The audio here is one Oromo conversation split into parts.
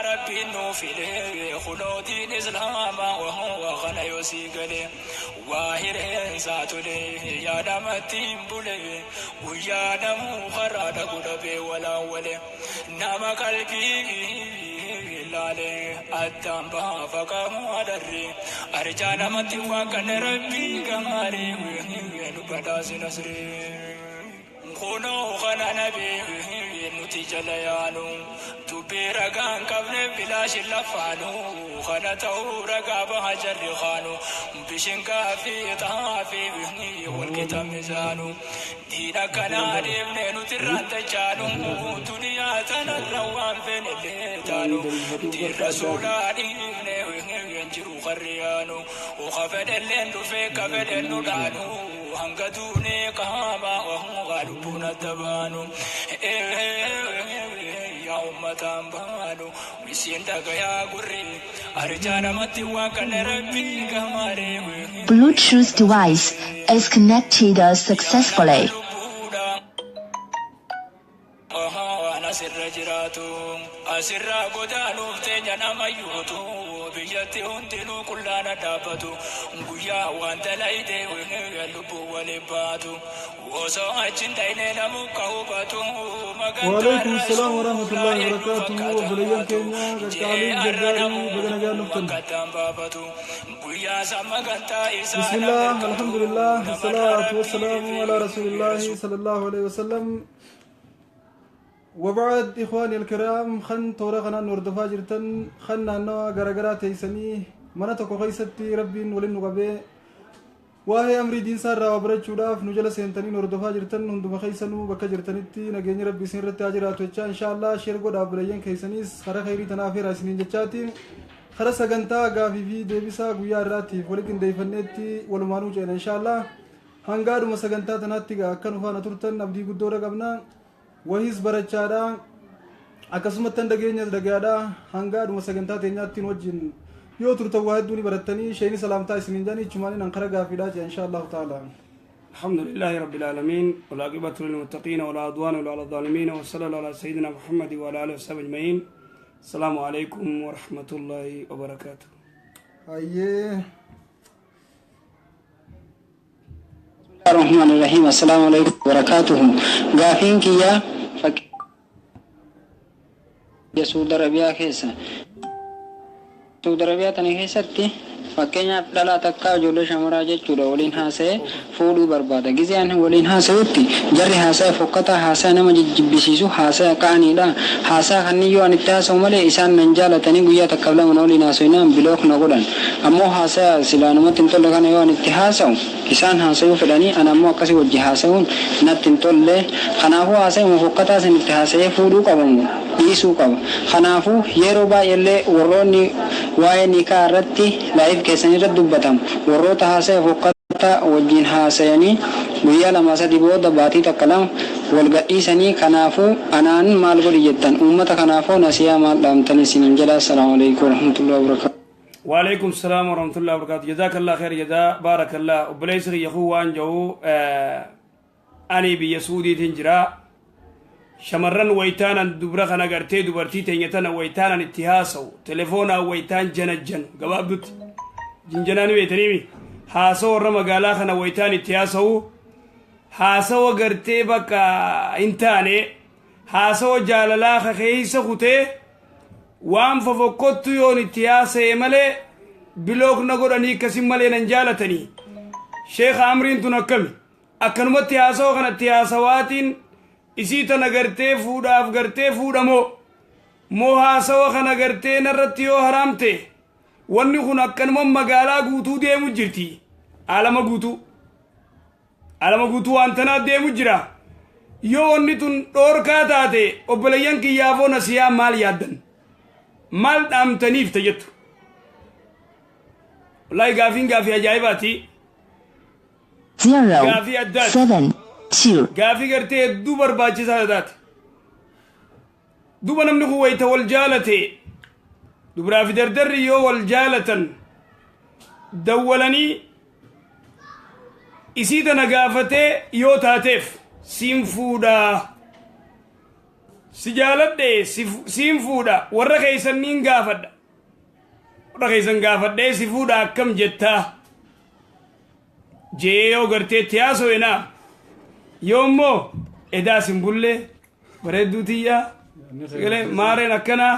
Rabbiin nuu file kunoo diin islaamaa wa kana yoo sii gale waa hireen isaa tole yaa namatti hin bule guyyaa namuu karaa dhaqu dhabee walaawwale nama qalbii laale addaan baafa qabu adarri arjaa namatti waan kana Rabbii gaarii nu badhaasi nasrii. Kunoo kana nabi nuti jala yaanu dubbii ragaa hin qabne bilaash hin laffaanu kana ta'uu ragaa baha jarri kaanu bishingaa fi xaafii wal qixa mizaanu diin akkanaa dhiifne nuti irraan tachaanu duniyaa tanarra waan feene illee taanu diin rasuulaa dhiifne hin jiru karri yaanu ka fedhelleen dhufee ka fedhen nu dhaanu. Hanga duunee qaama lubbuun adda baanu yaa ummataan baanu isiin dhagayaa gurri arjaa namatti waan kana Rabbii gamaaree. Bluetooth device is connected successfully. Waan asirra jiraatu asirraa godaanuuf teenya namayyuutu biyyatti hundinuu qullaana dhaabbatu guyyaa waan dalayde lubbuu waliin baatu osoo achi hin dhayne namu ka hubatu magantaa Waalaikum salaam rasuulaa warahmatullahi eenyu wabarakatuh. fakkaata Obboleeyyan baatu keenya jee qaqqaaliif arra gaggaarii namuu baga nagaan dhuftan. magantaan baafatu guyyaa san magantaa isaa nam Bismillah, hirkatu alhamdulillah, namarra salaatu rabbii wassalaamu fi ala rasuulillahi sallallahu alaihi wasallam. وبعد إخواني الكرام خن تورا خنان وردفا جرتن خن نانوا غرغرا تيسني mana tokko keessatti Rabbiin waliin nu qabee waa'ee amrii diinsaa irraa waa barachuudhaaf nu jala seentanii nu hordofaa jirtan hunduma keessanuu bakka jirtanitti nageenyi Rabbi isin irratti haa jiraatu jechaa inshaallah share godhaa obboleeyyan keessanis karaa khayrii tanaaf heeraa isiniin jechaati karaa sagantaa gaafii fi deebisaa guyyaa irraatiif wali qindeeffanneetti walumaanuu ceena inshaallah hangaadhuma sagantaa tanaatti gaa akka nu faana turtan abdii guddoodha qabna wahiis barachaadha akkasumatti dhageenyas dhagaadha hangaadhuma sagantaa teenyaattiin wajjin yoo turtan waa hedduu ni barattanii sheeni salaamtaa isiniin jedhanii ichumaaniin ankara gaafiidha jea insha allahu ta'ala. الحمد لله رب العالمين والعاقبة للمتقين ولا عدوان إلا على الظالمين وصلى الله على سيدنا محمد وعلى آله وصحبه أجمعين. السلام عليكم ورحمة الله وبركاته. Hayyee. الرحمن الرحيم السلام عليكم وبركاته. Gaafiin kiyya fakkii Suudi Arabiyaa keessa Suudi Arabiyaa tana keessatti fakkeenyaaf dhalaa takkaa ijoollee shamaraa jechuudha waliin haasa'ee fuudhuu barbaada. Gizee ani waliin haasa'utti jarri haasa'e fokkataa, haasa'e nama jijjibbisiisu, haasa'e qa'aniidha. Haasaa kanneen yoo ani itti haasa'u malee isaan nan jaalatanii guyyaa takkaaf lama na waliin haasa'inaan block na godhan. Ammoo haasa'e silaanumatti hin tolle kana yoo ani itti haasa'u isaan haasa'uu fedhanii ana ammoo akkasii wajji haasa'uun natti hin tolle. Kanaafuu haasa'e fokkataa isin itti haasa'ee fuudhuu qabamu dhiisuu qaba. Kanaafuu yeroo baay'eellee warroonni waa'ee nikaa irratti live keessan irratti dubbatamu warroota haasa'e fokkataa wajjin haasa'anii guyyaa lama sadi booda baatii takka lama wal gadhiisanii. Kanaafuu anaan maal godhi jettan? Uummata kanaafuu nasiyaa maal dhaamtan isiniin jedha. Assalaamu alaikum warahmatullahi wabarakatuh. وعليكم السلام ورحمة الله وبركاته. جزاك الله خير جزاء بارك الله. Obboleessi kiyya waan jahu ani biyya Suudiitiin jira. Shamarran waytaanan dubra kana gartee dubartii teenya tana waytaanan itti haasa'u telefoonaan waytaan janajjanu gabaabdutti jinjanaa ni beektaniimi haasawa warra magaalaa kana waytaan itti haasa'u haasawa gartee bakka hin taane haasawa jaalalaa ka keeysa kutee waan fofokkottu yoon itti haasa'e malee block na godhanii akkasin malee nan jaalatanii. Sheekha, amriin tun akkami? Akkanumatti haasawa kanatti haasawaatiin isii tana gartee fuudhaaf gartee fuudhamoo moo haasawa kana gartee narratti yoo haraamte wanni kun akkanuma magaalaa guutuu deemu jirti, alama guutuu, alama guutuu waan tanaa deemu jira. Yoo wanni tun dhoorkaa taate obboleeyyan kiyyaafoo nasiyaa maal yaaddan, maal dhaamtaniif tajettu? Wallaahi gaafiin gaafii ajaa'ibaati. 0 Gaafii addaati. 7 2 Gaafii gartee hedduu barbaachisaa taate. Duba namni kun wayita wal jaalate dubraa fi dardarri yoo wal jaalatan dawwalanii isii tana gaafatee yoo taateef siin fuudhaa. Si jaaladhe, siin fuudha, warra keessan niin gaafadha, warra keessan gaafadhee si fuudha, akkam jettaa jee yoo gartee itti haasa'e naa, yoo immoo edaa sin bullee bareedduu tiyyaa sagalee maareen akkanaa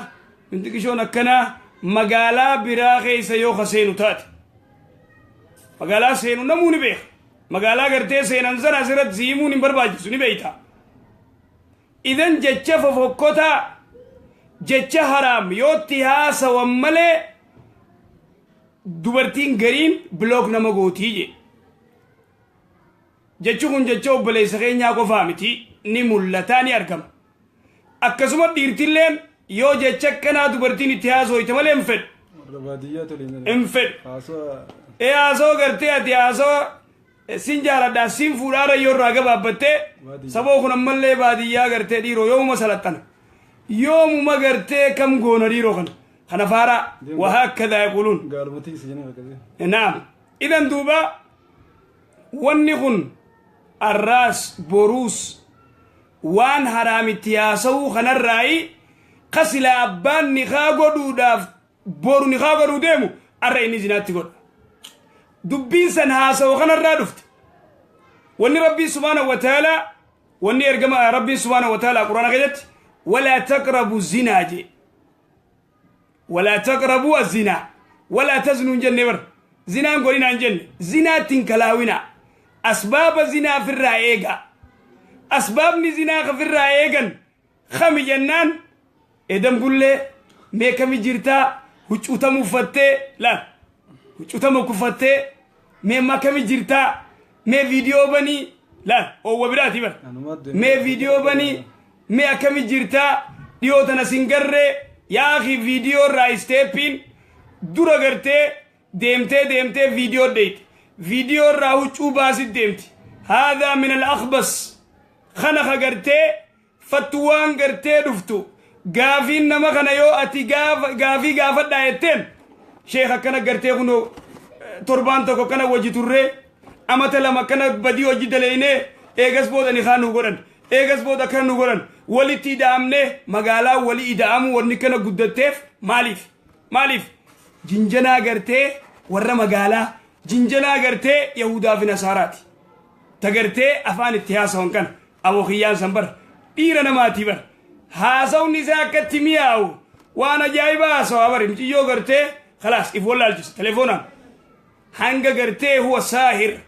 mintiqishoon akkanaa magaalaa biraa keessa yoo ka seenu taate, magaalaa seenu namuu ni beeka. Magaalaa gartee seenan sana asirratti si himuun hin barbaachisu, ni beeyta. Idan jecha fofokkotaa, jecha haraam yootti haasawan malee dubartiin gariin block nama gootii je. Jechi kun jecha obboleessa keenyaa qofaa miti, ni mul'ataa, ni argama. Akkasuma dhiirtilleen yoo jecha akkanaa dubartiin itti haasoyte malee hin fedhu. Warra baadiyyaa toliin. Hin fedhu. Haasoo. Ee, haasoo gartee ati haasoo sin jaaladhaa, sin fuudhaara yoo irraa gabaabbattee Baadiyyaa. Saboo kun ammallee baadiyyaa gartee dhiiroo yoomuma salaxana, yoomuma gartee kam goona dhiiroo kana kana faaraa wahaakkadaa yaquluun. Gaalmatii isa jenna akkasii. Naam, idan duuba wanni kun arraas boruus waan haraamitti haasa'uu kanarraayi kasilaa abbaan nikaa godhuudhaaf boru nikaa godhuu deemu arra inni zinaatti godha. Dubbiin san haasa'u kanarraa dhufte. Wanni Rabbiin subhaanahu wa ta'aalaa, wanni ergama Rabbiin subhaanahu wa ta'aalaa Quraana keessatti walaa taqrabu zinaa jee, walaa taqrabu azinaa walaa taznuu hin jenne bar. Zinaan godhinaa hin jenne, zinaatti hin kalaawinaa, asbaaba zinaa firraa eegaa. Asbaabni zinaa kafirraa eegan kami jennaan, edan bullee, mee kami jirtaa, huccuutama uffattee, laal, huccuutama uffattee, mee amma kami jirtaa, mee viidiyoo banii, laal, oowwa biraati bar. Anumaa deemee. Mee viidiyoo banii, mee akkami jirtaa, dhiyoo tana sin garree. Yaa akhi, viidiyoo irraa step iin dura gartee deemtee deemtee viidiyoo deeyte, viidiyoo irraa huccuu baasit deemti. Haadhaa min al akhbas kana ka gartee fattuwaan gartee dhuftu. Gaafiin nama kana yoo ati gaafii gaafadhaa jetteen, sheekh akkana gartee kunoo torbaan tokko akkana wajji turree, amata 2 akkana badii hojii daleeynee, eegas booda ni kaa nu godhan, eegas booda akkana nu godhan, walitti ida'amnee magaalaa wali ida'amuu. Wanni kana guddatteef maaliif? Maaliif jinjanaa gartee warra magaalaa, jinjanaa gartee Yahudaa fi Nasaaraati ta gartee afaan itti haasawan kana. Aboo kiyyaan san bar dhiira namaatii bar, haasawni isaa akkatti mi'aawu, waan ajaa'ibaa haasawaa bari, muciyyoo gartee khalaas if wallaalchisa telefoonaan hanga gartee huwa saahir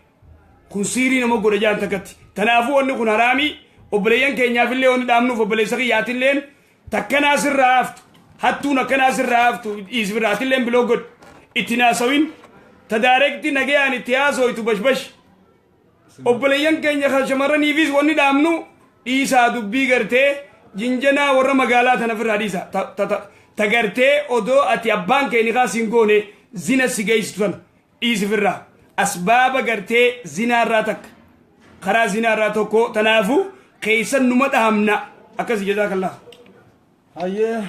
kun siirii nama godha jaan takkatti. Tanaafuu wanni kun haraamii. Obboleeyyan keenyaafillee wanni dhaamnuuf, obboleessa kiyyaatilleen takkanaa sirraa haftu, hattuun akkanaa sirraa haftu, dhiisbiraatilleen block godhu, itti naasawin, ta direct nagayaan itti haasoytu bashbash. Obboleeyyan keenya kan shamarraniifis wanni dhaamnu, dhiisaa dubbii gartee jinjanaa warra magaalaa tana ofirraa dhiisa. Ta gartee odoo ati abbaan kee nikaa siin goone zina si geessitu tana dhiisi ofirraa. Asbaaba gartee zinaarraa takka, karaa zinaarraa tokko. Tanaafu keessan numa dhaamna akkasi. Jazakallah. Hayyee,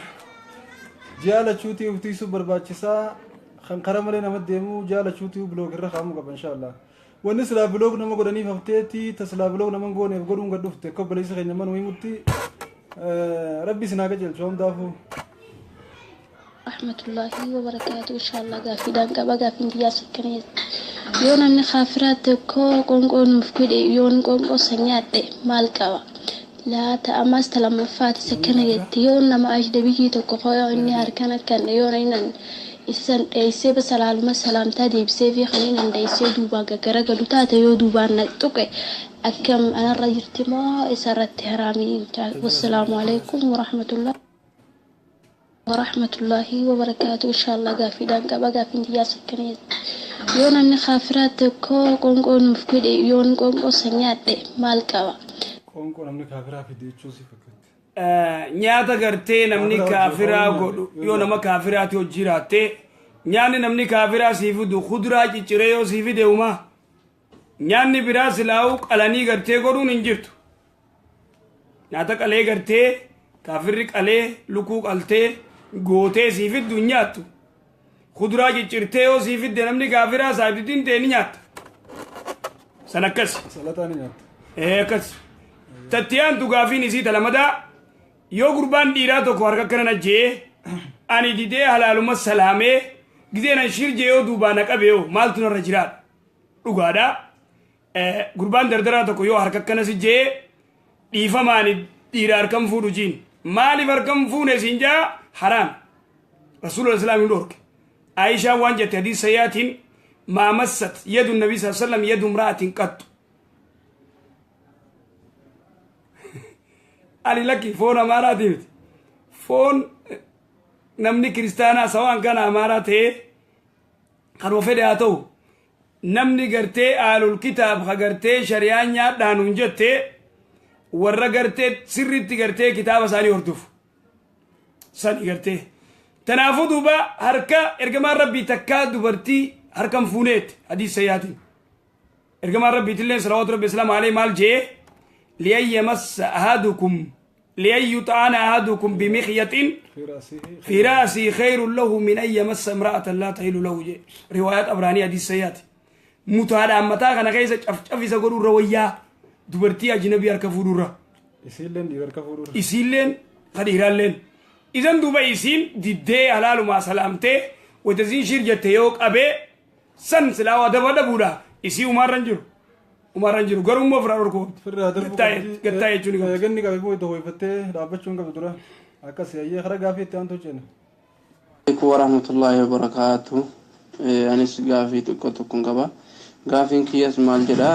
jaalachuutii uftiisuu barbaachisaa. Kan karaa malee nama deemu jaalachuutii block irra kaa'amuu qaba inshaallah. Wanni silaa block nama godhaniif hafteetti, ta silaa block nama hin gooneef godhuun gad dhufte. Akka obboleessa keenya manuu himutti, Rabbi isin haa qajeelchu hundaafuu. Rahmatullahi wabarakaatu. Inshaallah gaaffiidhaan qaba. Gaaffiin kiyyaas akkana jetti: yoo namni kaafiraa tokko qoonqoo nuuf godhe, yoon qoonqoo san nyaadhe maal qaba laata? Ammas ta lammaffaatis akkana jetti: yoo nama ajnabiyyii tokko yoo inni harkaan akkanne, yoon inni isa san dheessee basalaaluma salaamtaa deebisee fi kan inni dheessee duubaan gaggaragalu taate, yoo duubaan na tuqe akkam, anarra jirti moo isarratti haraamii? Wassalaamu alaikum warahmatullah warahmatullahi wabarakaatu. Inshaallah gaaffiidhaan qaba. Gaaffiin kiyyaas akkana jetti: yoo namni kaafiraa tokko qoonqoo nuuf godhe, yoon qoonqoo san nyaadhe maal qaba? Qoonqoo namni kaafiraa fide jechuu si fakkaatti. Nyaata gartee namni Kaafiraa kaafiraa hojii godhu, yoo yoo nama kaafiraati hojii nyaanni namni kaafiraa sii fidu kuduraa cicciree yoo sii fide umaa nyaanni biraa silaa'uu qalanii gartee godhuun hin jirtu. Nyaata qalee gartee kaafirri qalee lukuu qaltee gootee sii fiddu hin nyaattu. Kuduraa ciccirtee yoo sii fidde namni kaafiraa saayibtitiin ta'e ni nyaatta san akkas. Salaxaa ni nyaatta. Ee, akkas. Tattiyaan gaafiin isii talamadaa. Yoo gurbaan dhiiraa tokko harka akkana na jee, ani didee halaaluma salaamee, gizee nan shir jee yoo duubaa na qabe yoo maaltu narra jiraadha? Dhugaadha. Gurbaan dardaraa tokko yoo harka akkana si jee, dhiifamaani dhiira harkan fuudhu jiin. Maaliif harkan fuune siin jaa? Haraam. Rasuulul Islaam hin dhorke. Aayishaan waan jette hadiis sayyaatiin: ما مست يد النبي صلى الله عليه وسلم يد امرأة قط. Ani lakki, foon amaaraatii miti. Foon namni kiristaanaa sawaan kana amaaraa ta'ee kanuma fedhe haa ta'u, namni gartee aalul kitaab ka gartee shari'aan nyaadhaan hun jette, warra gartee sirriitti gartee kitaaba isaanii hordofu sani gartee. Tanaafuu duuba harka ergamaan rabbii takkaa dubartii harkan fuuneetti hadiis sayyaatiin. Ergamaan rabbiitillee salawaatu rabbi islaam alayhi maal jee? لأن يمس أحدكم، لأن يطعن أحدكم بمخيط في رأسه خير له من أن يمس امرأة لا تحل له جee. Riwaayaat Abraanii, hadiis sayyaati. Mutaadhaan mataa kana keessa cafcafisa godhurra wayyaa dubartii ajnabii harka fuudhurra. Isiilleen dhiira harka fuudhurra. Isiilleen ka dhiiraalleen. Isan duuba isiin diddee halaalumaa salaamtee, wayta isiin shir jette yoo qabee san silaa waa daba dhabuudha. Isii umaarra hin jiru. Umaarra hin jiru. Garuu immoo ofirraa dhorkuu qabdi. Ofirraa darbuu qabdi. Gattaa jechuun ni qabdi. Eeganni qabe booda ho'ifattee dhaabbachuu hin qabdu dura. Akkas hayyee, karaa gaafii itti aantu ceena. Alaikum warahmatullahi wabarakatuh. Anis gaafii xiqqoo tokkon qaba. Gaafiin kiyyas maal jedha?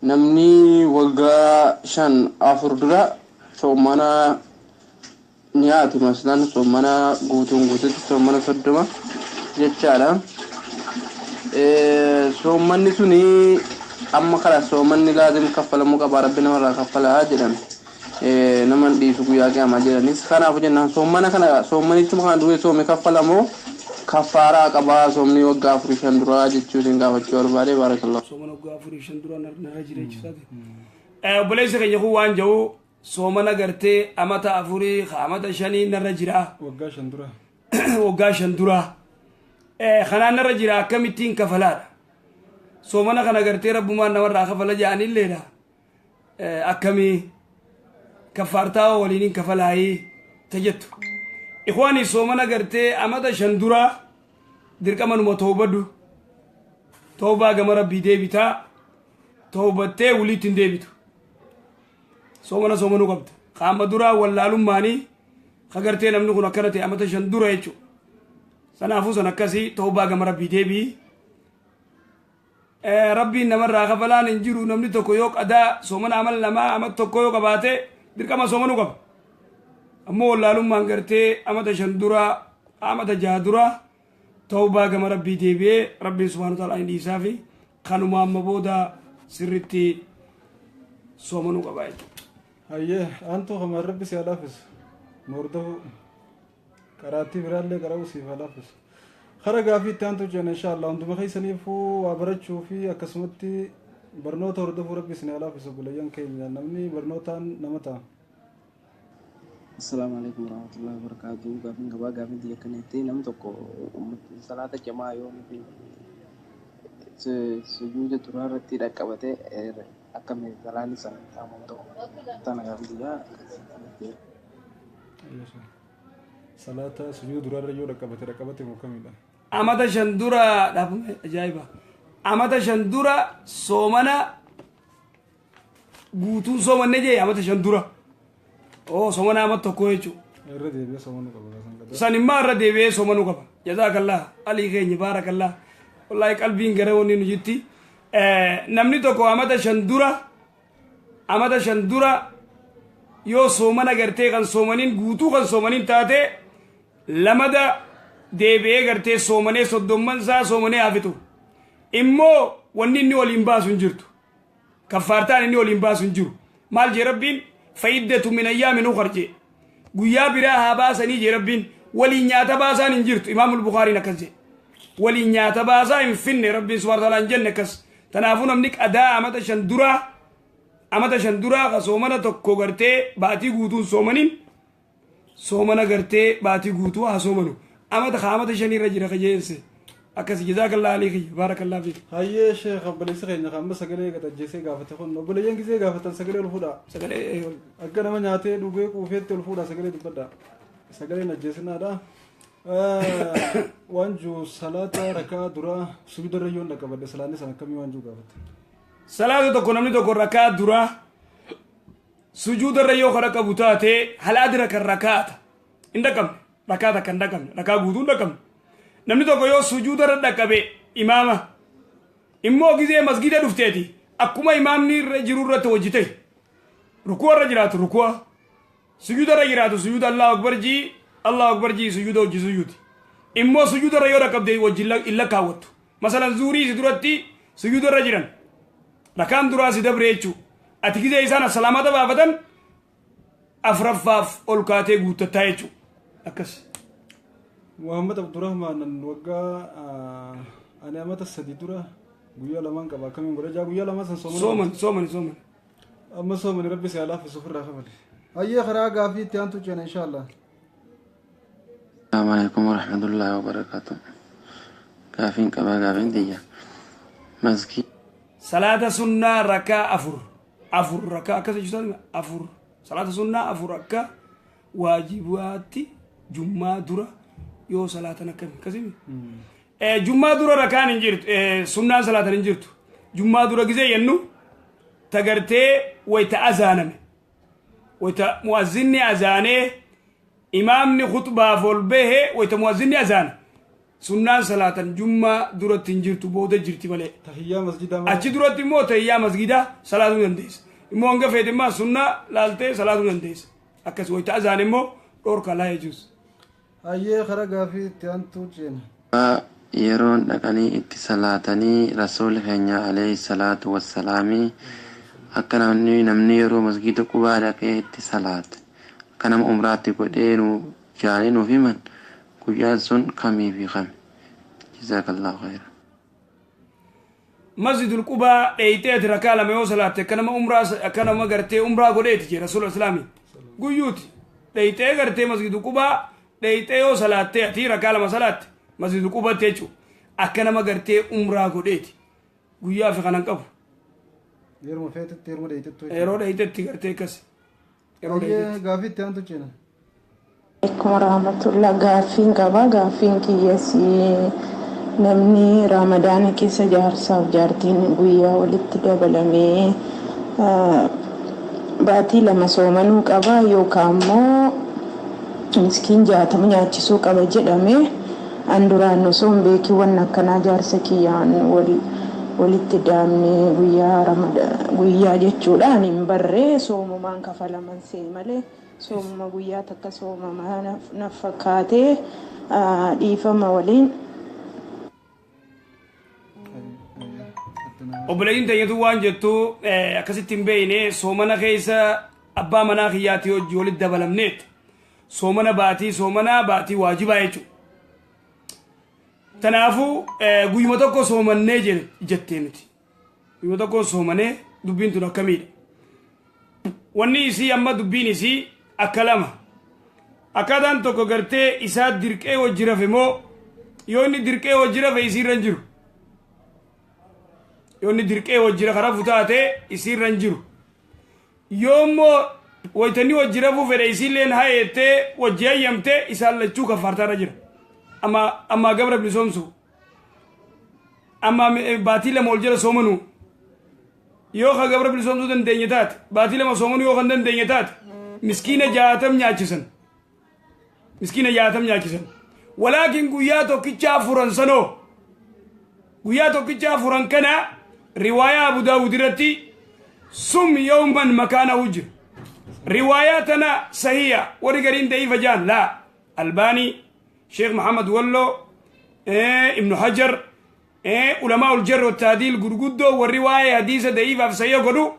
Namni waggaa 5 4 dura soomana nyaatu, masalan soomana guutuun guututti soomana 30 jechaadha. Soomanni suni amma kara soomanni laazim kaffalamuu qaba, rabbi namarraa kaffalaa jedhame. Naman dhiisu guyyaa qiyaamaa jedhanis, kanaaf jennaan soomana kana soomanichuma kana du'ee soome kaffalamoo kaffaaraa qabaa soomni waggaa 4 5 duraa jechuutiin gaafachuu barbaade. Baarakallahu. Soomana waggaa 4 5 dura narra jira jechuusaati. Obboleessi keenya kun waan jedhu, soomana gartee amata 4 ka amata 5 narra jira. Waggaa 5 dura. Waggaa 5 dura. Kanaan narra jira, akkamittiin kafalaadha? Soomana kana gartee rabbumaan namarraa kafala jedhanilleedha. Akkamii kaffaartaa waliin hin kafalaayii ta jettu. Ikhwaani, soomana gartee amata 5 dura dirqama numa toobadhu. Toobaa gama rabbii deebitaa. Toobattee waliitti hin deebitu. Soomana soomanuu qabda. Qaama duraa wallaalummaanii ka gartee namni kun akkana ta'e amata 5 dura jechuudha. Sanaafuu san akkasii toobaa gama rabbii deebii. Rabbiin namarraa kafalaan hin jiru. Namni tokko yoo qadaa soomana amal lamaa amata tokko yoo qabaate dirqama soomanuu qaba. Ammoo wallaalummaan gartee amata 5 dura, amata 6 dura toobaa gama rabbii deebi'ee rabbiin subhaanahu wa ta'ala ni dhiisaa fi kanuma amma booda sirritti soomanuu qaba jechuudha. Hayyee, aantuu kamaan rabbi si haa laaffisu. Nu hordofuu. Qaraattii biraallee qara'uu siif haa laaffisu. Kara gaafii itti aantu ceena insha Allah. Hunduma keessaniifuu waa barachuu fi akkasumatti barnoota hordofuu rabbi isin haa laaffisu, obboleeyyan keenya. Namni barnootaan nama ta'a. Assalaamu alaikum warahmatullahi wabarakatuh. Gaafiin qabaa, gaafiin tiyya akkana namni tokko salaata jamaa yoo nuti sujuuda duraa irratti dhaqqabate akkami salaanni san taamamu ta'u tana gaafiin tiyya. Salaata sujuuda duraarra yoo dhaqqabate, dhaqqabate moo kamidha? Amata 5 dura dhaabame, ajaa'iba. Amata 5 dura soomana guutuun soomanne jee amata 5 dura. Oo, soomana amata tokko jechuudha. Irra deebi'ee soomanuu qaba san qadaa. San immoo irra deebi'ee soomanuu qaba. Jazaakallah alii keenya, baarakallah. Wallaahi qalbiin gara wanni nu jitti. Namni tokko amata 5 dura yoo soomana gartee kan soomaniin guutuu kan soomaniin taate, lamada deebi'ee gartee soomanee soddomman isaa soomanee hafitu. Immoo wanni inni waliin baasu hin jirtu. Kaffaartaan inni waliin baasu hin jiru. Maal jee rabbiin? فعدة من أيام أخر jee. Guyyaa biraa haa baasanii jee rabbiin. Waliin nyaata baasaan hin jirtu. Imaamul Bukaariin akkas jee. Waliin nyaata baasaa hin finne rabbiin subhaana ta'ala hin jenne akkas. Tanaafuu namni qadaa amata 5 duraa ka soomana tokko gartee baatii guutuun soomaniin, soomana gartee baatii guutuu haa soomanu. Amata ka amata 5 irra jira ka jeense. Akkasi, jazaakallaa alii kiyya, baarakallaa fiik. Hayyee sheekh, obboleessi keenya kan amma sagalee gadajjeesee gaafate kun, obboleeyyan gisee gaafatan sagalee ol fuudhaa. Sagalee akka nama nyaatee dhugee quufeetti ol fuudhaa, sagalee dubbadhaa. Sagaleen ajjeesinaadha. Waan jiru salaata rakaa duraa sujuudarra yoon dhaqqabadhe salaanni san akkamii waan jiru gaafate. Salaata tokko namni tokko rakaa duraa sujuudarra yoo kana qabu taate, hal adraka rakaata hin dhaqqabne, rakaa takka hin dhaqqabne, rakaa guutuu hin dhaqqabne. Namni tokko yoo sujuudarra dhaqqabe, imaama immoo gizee masgida dhufteeti akkuma imaamni irra jiru irratti hojii ta'e, rukuu irra jiraatu rukuu, sujuuda irra jiraatu sujuuda, Allahu akbar jii, Allahu akbar jii, sujuuda hojii sujuuti. Immoo sujuuda irra yoo dhaqqabde wajjin hin lakkaawwattu. Masalan, zuurii si duratti sujuuda irra jiran, rakaan duraa si dabre jechuu. Ati gizee isaan assalaamata baafatan afuraffaaf ol kaatee guuttattaa jechuu, akkas. Muhammad Abdurrahman, waggaa ani amata 3 dura guyyaa lamaan qaba, akkamiin godha jaa, guyyaa lamaan san soomana. Sooman, sooman, sooman. Amma soomani, rabbi si alaaffisu, ofirraa kafale. Hayyee, karaa gaafii itti aantu ceena inshaallah. Assalamu alaikum warahmatullahi wabarakatuh. Gaafiin qabaa, gaafiin tiyya. Maskii Salaata sunnaa rakaa afur afur rakaa akkas jechuudha, afur salaata sunnaa afur akka waajibaatti jummaa dura yoo salaatan akkami? Akkasimi jummaa dura rakaan hin jirtu, sunnaan salaatan hin jirtu. Jummaa dura gizee yennu tagartee wayta azaaname, wayta mu'azzinni azaanee imaamni khutbaaf ol bahe, wayta mu'azzinni azaane sunnaan salaatan jummaa duratti hin jirtu, booda jirti malee. Tahiyyaa masjidaa malee. Achi duratti immoo tahiyyaa masgidaa salaatuu dandeessa. Immoo hanga feete immoo sunnaa laaltee salaatuu dandeessa. Akkas wayta azaan immoo dhorka, laa yajuuz. Hayyee, karaa gaafii itti aantu ceena. Yeroon dhaqanii itti salaatanii rasuulli keenya alayhi salaatu wassalaamii akka namni yeroo masgiida Qubaa dhaqee itti salaate akka nama umraatti godhee nu jaanii nuuf himan, guyyaan sun kamii fi kami? Jazaakallahu khayra. Masjidul Qubaa dheeyiteeti rakaa lama yoo salaatte akka nama umraa, akka nama gartee umraa godheeti jee rasuula islaamii. Guyyuuti dheeyitee gartee masjidul Qubaa dheeyitee yoo salaatte, ati rakaa lama salaatte masjidul Qubaatti jechuudha, akka nama gartee umraa godheeti. Guyyaa fi kanan qabu. Yeroo feetetti, yeroo dheeyitetti. Yeroo dheeyitetti gartee akkas. Yeroo Hayyee, dheeyitetti. gaafii itti aantu ceena. Alaikum warahmatullah. Gaaffiin qaba. Gaaffiin kiyyas, namni Raamadaana keessa jaarsaaf jaartiin guyyaa walitti dabalamee baatii 2 soomanuu qaba yookaan immoo miskiin 60 nyaachisuu qaba jedhame. An duraan osoo hin beekin wanna akkanaa jaarsa kiyyaan walitti daamne guyyaa guyyaa jechuudhaan hin barree, soomumaan kafalaman see malee, soomuma guyyaa takka soomamaa naf fakkaatee, dhiifama waliin. Obboleeyyiin teenyatu waan jettu, akkasitti hin beekne, soomana keessa abbaa manaa kiyyaatii hojii walitti dabalamneet soomana baatii, soomana baatii waajibaa jechuudha. Kanaafuu guyyuma tokko soomannee jettee miti. Guyyuma tokko soomanee dubbiin tun akkamiidha? Wanni isii amma dubbiin isii akka lama. Akkaataan tokko gartee isaa dirqee wajji rafe moo, yoo inni dirqee wajji rafe isiirra hin jiru. Yoo inni dirqee wajji rafu taate isiirra hin jiru. Yoo immoo waytanni wajji rafuu fedhe isiilleen hayeettee wajji hayyamte, isaan lachuu kaffaartaarra jira. Amma ammaa gabra bilisoomsu. Amma baatii 2 ol jala soomanuu. Yoo ka gabra bilisoomsuu dandeenye taate, baatii 2 soomanuu yoo kan dandeenye taate, miskiina 60 nyaachisan. Miskiina 60 nyaachisan. Walaakin guyyaa tokkicha afuran sanoo, guyyaa tokkicha afuran kana riwaayaa Abu Daawud irratti sum yawman makaanahu jira. Riwaayaa tana sahiya, warri gariin da'iifa jaan laa Albaanii, Sheekh Muhammad Walloo, Ibnu Hajar, ulamaa ul jarh wa taadiil gurguddoo, warri waa'ee hadiisa da'iifaaf sahiya godhu,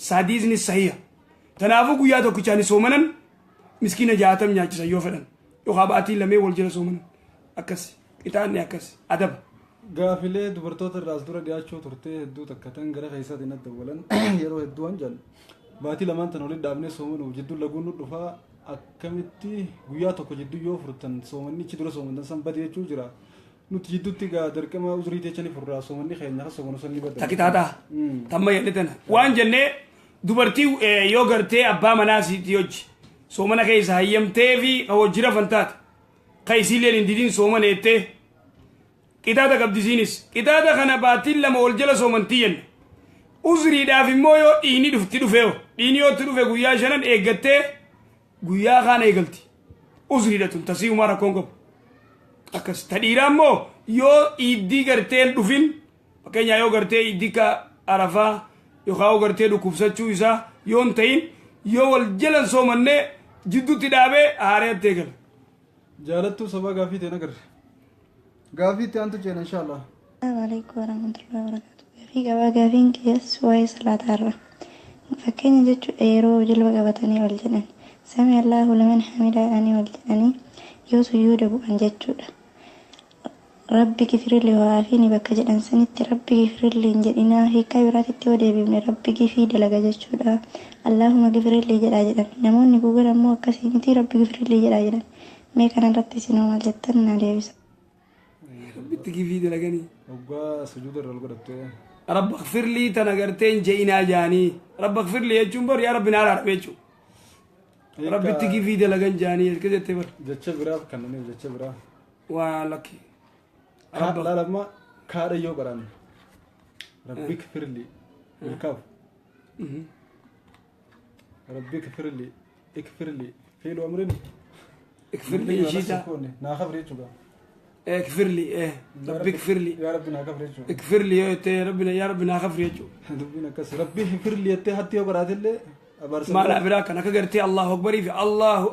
hadiisni sahiya. Tanaafuu guyyaa tokkichaani soomanan miskiina 60 nyaachisan yoo fedhan, yookaan baatii lamee wal jala soomanan, akkas qixaanni akkas adaba. Gaafilee dubartoota irraas dura dhiyaachuu turte hedduu takka tan gara keessaatiin adda walan yeroo hedduu waan jedhan, baatii lamaan tan walitti dhaabnee soomanuuf jidduu laguun nu dhufaa, akkamitti guyyaa tokko jidduu yoo furtan soomanni ichi dura soomantan san bade jechuu jira. Nuti jidduutti gaa dirqama uzrii jechanii furraa soomanni keenya kan soomanu san ni badda. Takitaataa tamma jenne tana waan jennee dubartii yoo gartee abbaa manaa siiti hojii soomana keessa hayyamtee fi ka hojii rafan taate ka isiilleen hin didin soomana jettee qixaaxa qabdisiinis qixaaxa kana baatiin 2 ol jala soomantii jenna. Uzriidhaaf immoo yoo dhiini dhufti dhufeeyo dhiini yoo itti dhufe guyyaa 5 eeggattee guyyaa kaan eegalti. Uzriidha tun tasii umaa rakkoon qabu. Akkas ta dhiiraa immoo yoo iiddii gartee hin dhufin, fakkeenyaa yoo gartee iiddii ka Arafaa yookaan yoo gartee dhukkubsachuu isaa yoo hin ta'in, yoo wal jalan soomannee jidduutti dhaabee haarayatti eegala. Jaalattuu sabaa gaaffii ta'e nagarre. Gaaffii itti aantu ceena inshaallah. Assalamu alaikum warahmatullahi wabarakatuh. Gaafii qabaa, gaafiin kiyyas waa'ee salaataa irra. Fakkeenya jechuudha, yeroo jilba qabatanii ol jedhan sami Allahu liman hamidaadhaanii ol jedhanii yoo sujuuda bu'an jechuudha. Rabbi gifirli wa'aafini bakka jedhan sanitti rabbi gifirli hin jedhinaa, hiikkaa biraatitti yoo deebifne rabbi gifii dalaga jechuudha. Allahuma gifirli jedhaa jedhan. Namoonni Google ammoo akkasii miti, rabbi gifirli jedhaa jedhan. Mee kanarratti isin hoo maal jettan, naa deebisa. Rabbitti gifii dalaganii. Hoggaa sujuuda irra ol godhatte. Rabba gfirlii tana gartee hin je'inaa jaanii. Rabba gfirlii jechuun bar yaa rabbi na araarame jechuudha. Rabbitti gifii dalagan jaanii erga jettee bar. Jecha biraaf kannaniif jecha biraa. Waa lakki. Laalamma kaadha yoo qaraan. Rabbi gfirlii. Bilkaaf. Rabbi gfirlii. Ikfirlii. Fiilu amrin. Ikfirlii ishiita. Naa kafri jechuudha. Ikfirlii rabbi gfirlii. Yaa rabbi naa kafri jechuudha. Ikfirlii yoo jettee rabbi yaa rabbi naa kafri jechuudha. Dubbiin akkas rabbi firlii jettee hatti yoo qaraatillee abaarsa. Maal biraa kan akka gartee Allahu akbarii fi Allahu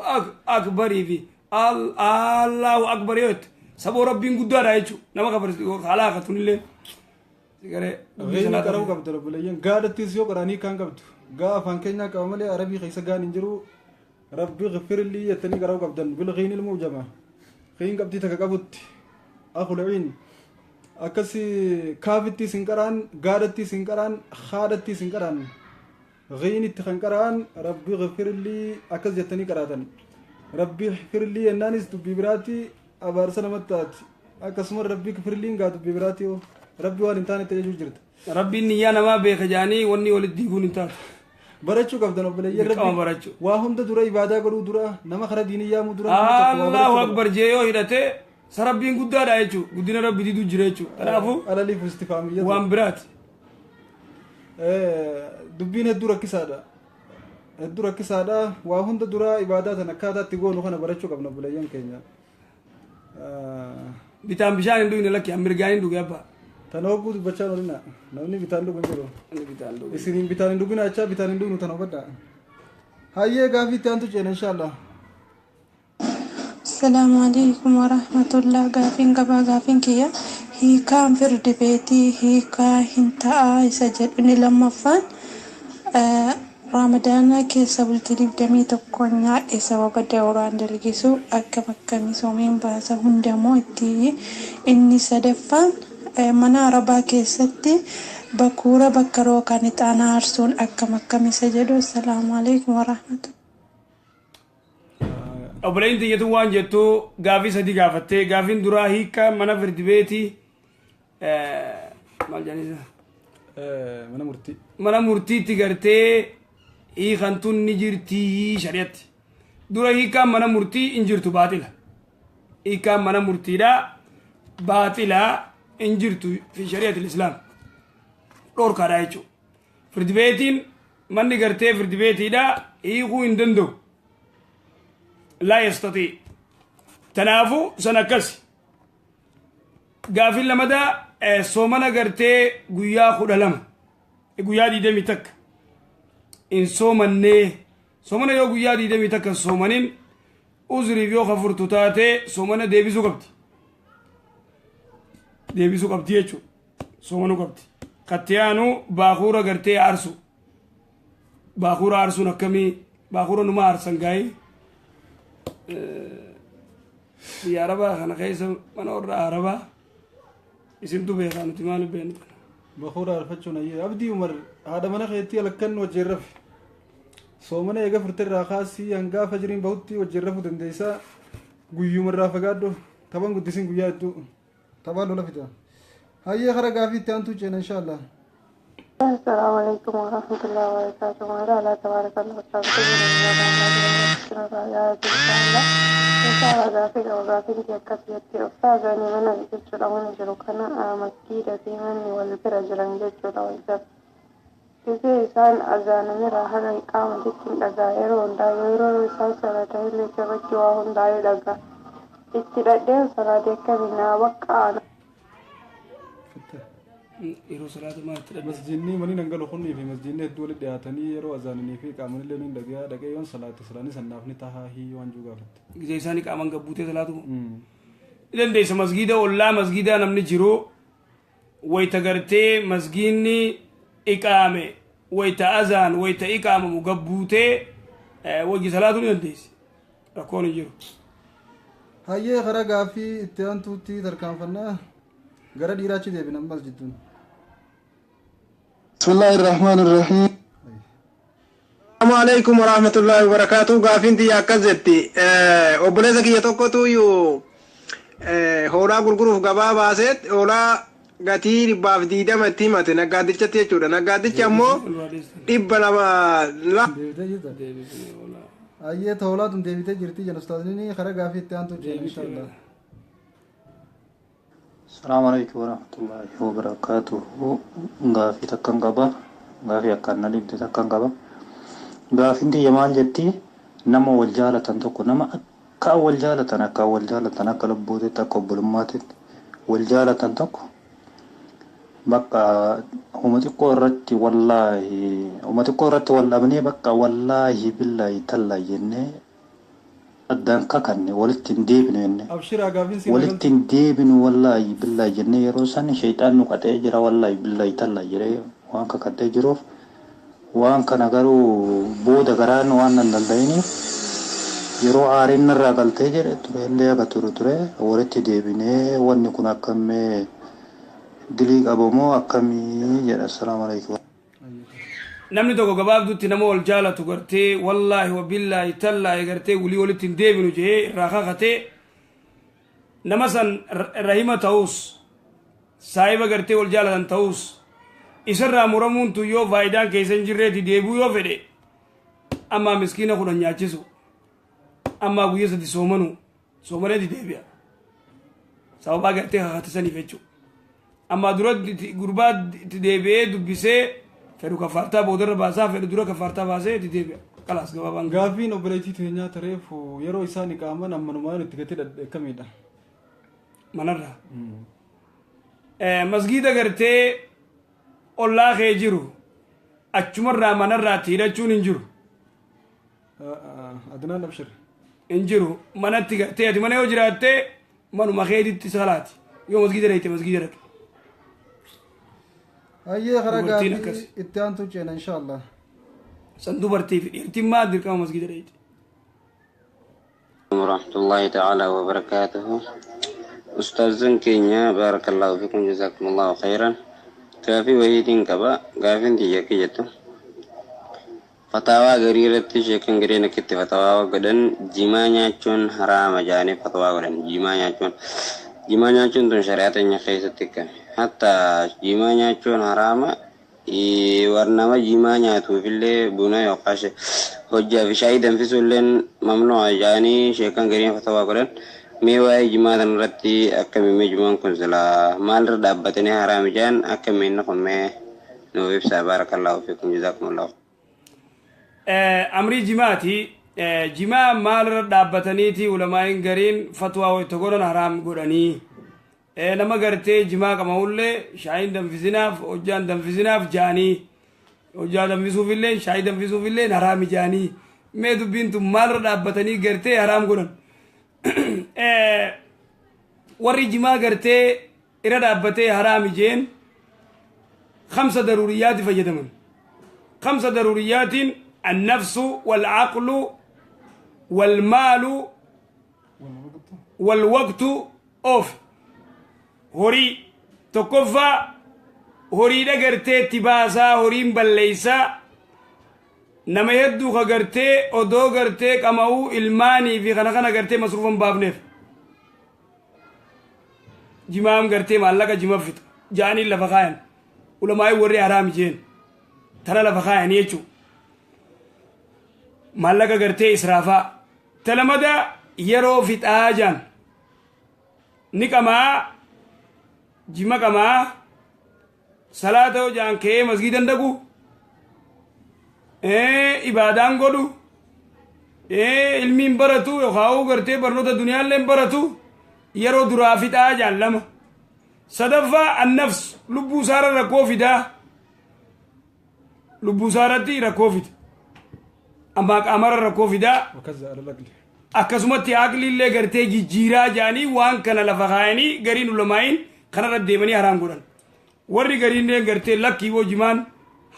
akbarii fi Allahu akbar yoo jette saboo rabbiin guddaadha jechuudha. Nama kafarsi halaaqa tunillee. Sigaree dubbii Geenyi salaata. Qara'uu qabdu obboleeyyan. Gaadhattis yoo qara'anii kaan qabdu. Gaa afaan keenyaa qaba malee arabii keessa gaan hin jiru. Rabbi gfirlii jettanii qara'uu qabdan. Bilqiin ilmu jama. Qiin qabxii takka qabutti. Akulciin. Akkasi kaafittis hin qara'an, gaadhattis hin qara'an, haadhattis hin qara'an. Qiinitti kan qara'an rabbi gfirlii akkas jettanii qaraatan. Rabbi firlii jennaanis dubbii biraatti abaarsa namatti taati. Akkasuma rabbi firliin gaa dubbii biraatti yoo rabbi waan hin taanetti ajajuu jirta. Rabbiin niyyaa namaa beeka jaanii wanni walitti diiguun hin taatu. Barachuu qabdan obboleeyyan. Dirqama rabbi barachuu. Waa hunda dura, ibaadaa godhuu dura, nama kara diinii yaamuu dura namni tokko waa Allahu barachuu qaba. akbar jee yoo hidhate sa rabbiin guddaadha jechuudha. Guddina rabbi diduu jira jechuudha. Kanaafuu Alaliif istifaamiyyatu. waan biraati. Dubbiin hedduu rakkisaadha. Hedduu rakkisaadha. Waa hunda dura ibaadaa tan akkaataa itti goonu kana barachuu qabna obboleeyyan keenya. Bitaan bishaan hin dhugne, lakki mirgaan hin dhuge abbaa. Tana hogguu dubbachaa oolina. Namni bitaan dhugu hin jiru. Namni bitaan dhugu. Isiniin bitaan hin dhugina jechaa bitaan hin dhugnu tana hubadhaa. Hayyee, gaafii itti aantu ceena inshaallah. Asalaamu alaikum warahmatullah. Gaafiin qabaa, gaafiin kiyya hiikaan firdi beetii hiikaa hin ta'a isa jedhu. Inni lammaffaan, Ramadaana keessa bultii 21 nyaadhe, sababa dawraan dalgisu akkam akkamii soomeen baasa, hundamoo itti? Inni sadaffaan, mana arabaa keessatti bakuura bakka rookaan ixaana aarsuun akkam akkam isa jedhu. Assalaamu alaikum warahmatullah. Obboleeyyin tiyyatu waan jettu gaafii sadi gaafattee. Gaafiin duraa hiika mana firdi beetii maal jedhanii? Mana murtii. Mana murtiitti gartee hiikan tun ni jirtii shari'atti? Dura hiikaan mana murtii hin jirtu, baaxila. Hiikaan mana murtiidha baaxila, hin jirtu fi shari'atil islaam dhorkaadha jechuudha. Firdi beetiin manni gartee firdi beetiidha hiikuu hin danda'u. Laa yastatii. Tanaafuu san akkasi. Gaafiin lamadaa, soomana gartee guyyaa 12, guyyaa 21 hin soomannee, soomana yoo guyyaa 21 hin soomanin uzriif yoo kafurtu taate soomana deebisuu qabdi. Deebisuu qabdi jechuudha. Soomanuu qabdi. Kattiyaanu baakuura gartee aarsu. Baakuura aarsuun akkamii? Baakuura numa aarsan gaa'ee. Biyya arabaa kana keessa mana warra arabaa isintu beekaa, nuti maal beeknu kana. Bakuura aarfachuun ayyee. Abdii Umar, haadha mana keetii halkan wajjin rafi. Soomana eega furte irraa kaasii hangaa fajriin bahutti wajjin rafuu dandeessaa. Guyyuma irraa fagaadhu. Taphan guddisin guyyaa hedduu. Taphaa lola fida. Hayyee, kara gaafii itti aantuu ceena, inshaallah. السلام عليكم ورحمة الله وبركاته. وعلى تبارك الله إن شاء الله gaafii qaba. Gaafiin kee akkas jetti: Ustaazani, mana jechuudha mana jiru kana masgiida fi manni wal bira jiran jechuudha, wal jala. Gisee isaan azaanamiraa haga iqaamatitti hin dhagaa. Yeroo hundaa yeroo isaan salaatan illee sirriitti waa hundaa'ee dhagaa. Itti dhadheen salaate akkamii bakka ana. Yeroo salaata maal itti dhadhe? Masjidni mani nan galu kunii fi masjidni hedduu walitti dhiyaatanii, yeroo azaananii fi qaamanillee ni dhagaa. Dhaqee yoon salaate, salaanni sannaaf ni tahaa hii waan jiru gaafatte. Gisee isaanii qaaman gabbuutee salaatu ni dandeessa. Masgiida ollaa masgiidaa namni jiru, wayta gartee masgiinni iqaame, wayta azaan, wayta iqaamamu gabbuutee wajji salaatu ni dandeessi, rakkoon hin jiru. Hayyee, karaa gaaffii itti aantuutti tarkaanfannaa. Gara dhiiraachi deebina ammas jidduun. بسم الله الرحمن الرحيم. السلام عليكم ورحمة الله وبركاته. Gaafiin tiyya akkas jetti: obboleessa kiyya tokkotu iyyuu hoolaa gurguruuf gabaa baaseet, hoolaa gatii 120 itti himate naggaaddichatti jechuudha. Naggaaddichi ammoo 200. Deebitee jirta? Hayyee, hoolaa tun deebitee jirti jenna ustaazni. Karaa gaaffii itti aantuu ceena, inshaallah. السلام عليكم ورحمة الله وبركاته. Gaafii takkan qaba. Gaafii akkaan na dhibde takkan qaba. Gaafiin tiyya maal jetti? Nama wal jaalatan tokko, nama akka wal jaalatan, akka wal jaalatan, akka lubbuutitti, akka obbolummaatitti wal jaalatan tokko, bakka huma xiqqoo irratti, wallaahi, huma xiqqoo irratti wal dhabnee, bakka wallaahi billaahi tallaahi jennee addaan kakanne, walitti hin deebinu jenne. Abshiraa, gaafiin si Walitti hin deebinu, wallaahi billaahi jennee, yeroo san shayxaan nu qaxee jira, wallaahi billaahi tallaahi jedhee waan kakadhee jiruuf, waan kana garuu booda garaan waan nan danda'iniif, yeroo aariin narraa galtee jedhe ture illee, akka ture ture walitti deebinee, wanni kun akkamee dilii qabamoo akkamii jedha. Assalaamu alaikum. Namni tokko gabaabdutti nama wal jaalatu gartee wallaahi wabillaahi tallaahi gartee wulii walitti hin deebinu jee irraa kakatee, nama san rahima ta'us, saahiba gartee wal jaalatan ta'us, isarraa muramuun tun yoo faayidaan keessa hin jirreeti, deebi'uu yoo fedhe, ammaa miskiina 10 nyaachisu, ammaa guyya 3 soomanu, soomaneeti deebi'a. Sababaa gartee kakatisaniif jechuudha. Ammaa dura gurbaa itti deebi'ee dubbisee, fedhu kafaartaa boodarra baasaa, fedhu dura kafaartaa baasee itti deebi'a. Kalaas, gabaabaan. Gaaffiin obboleettii teenyaa tareefu, yeroo isaan iqaaman ammanumaan itti gati dhadhe akkamiidha? Manarraa. Masgiida gartee ollaa kee jiru achumarraa manarraa itti hidhachuun hin jiru. Adnaan, abshir. Hin jiru. Manatti gartee ati mana yoo jiraatte manuma keetitti salaati. Yoo masgiida dhayte, masgiida dhaqe. Hayyee, karaa Dubartiin gaaffii akkas. itti aantuu ceena, inshaallah. San dubartii fi dhiirtiin maa dirqama masgiida dhayte. ورحمة الله تعالى وبركاته. أستاذ كينيا، بارك الله فيكم، جزاكم الله خيرا. Gaafii wayiitiin qaba. Gaafiin tiyya kiyyattu fataawaa garii irratti sheekan gariin akkitti fatawaa godhan, jimaa nyaachuun haraama jaanii fatawaa godhan. Jimaa nyaachuun tun shari'aa teenya keessatti akkami? Hatta jimaa nyaachuun haraama, war nama jimaa nyaatuufillee buna yookaan hojjaa fi shaayii danfisuulleen mamnu'a jaanii sheekan gariin fatawaa godhan. Mee waa'ee jimaa kana irratti akkami? Mee jimaan kun silaa maalirra dhaabbatanii haraami jaan? Akkami inni kun mee nuuf ibsaa. Barakallahu fiikum, jazaakumullahu. Amrii jimaati. Jimaa maalirra dhaabbataniiti ulamaa'iin gariin fatwaa wayita godhan haraam godhanii, nama gartee jimaa qama'ullee shaayiin danfisinaaf, hojjaan danfisinaaf jaanii, hojjaa danfisuufillee shaayii danfisuufillee haraami jaanii, mee dubbiin tun maalirra dhaabbatanii gartee haraam godhan? Warri jimaa gartee irra dhaabbatee haraami jeen خمسة ضروريات fayyadaman. خمسة ضروريات: النفس والعقل والمال والوقت of horii. Tokkoffaa, horiidha gartee itti baasaa, horiin balleeysaa. Nama hedduu ka gartee odoo gartee qama'uu ilmaanii fi kana gartee masruufa hin baafneef. Jimaam gartee maallaqa jima fixa ja'anii lafa kaayan. Ulamaa'ii warri haraami jeen tana lafa kaayanii jechuu. Maallaqa gartee israafaa. Talamada yeroo fixaa jaan ni qamaa, jima qamaa, salaata yoo jaan ka'ee masgiidan dhaqu, ibaadaan godhu, ilmiin baratu yookaan gartee barnoota duniyaallee baratu, yeroo duraa fixaa jaan lama. Sadaffaa, annafs, lubbuu isaarra rakkoo fidaa, lubbuu isaarratti rakkoo fida, ammaa qaamarra rakkoo fidaa, akkasumatti aqliillee gartee jijjiiraa jaanii waan kana lafa kaayanii gariin ulamaa'iin kanarra deemanii haraam godhan. Warri gariinillee gartee lakkii boo, jimaan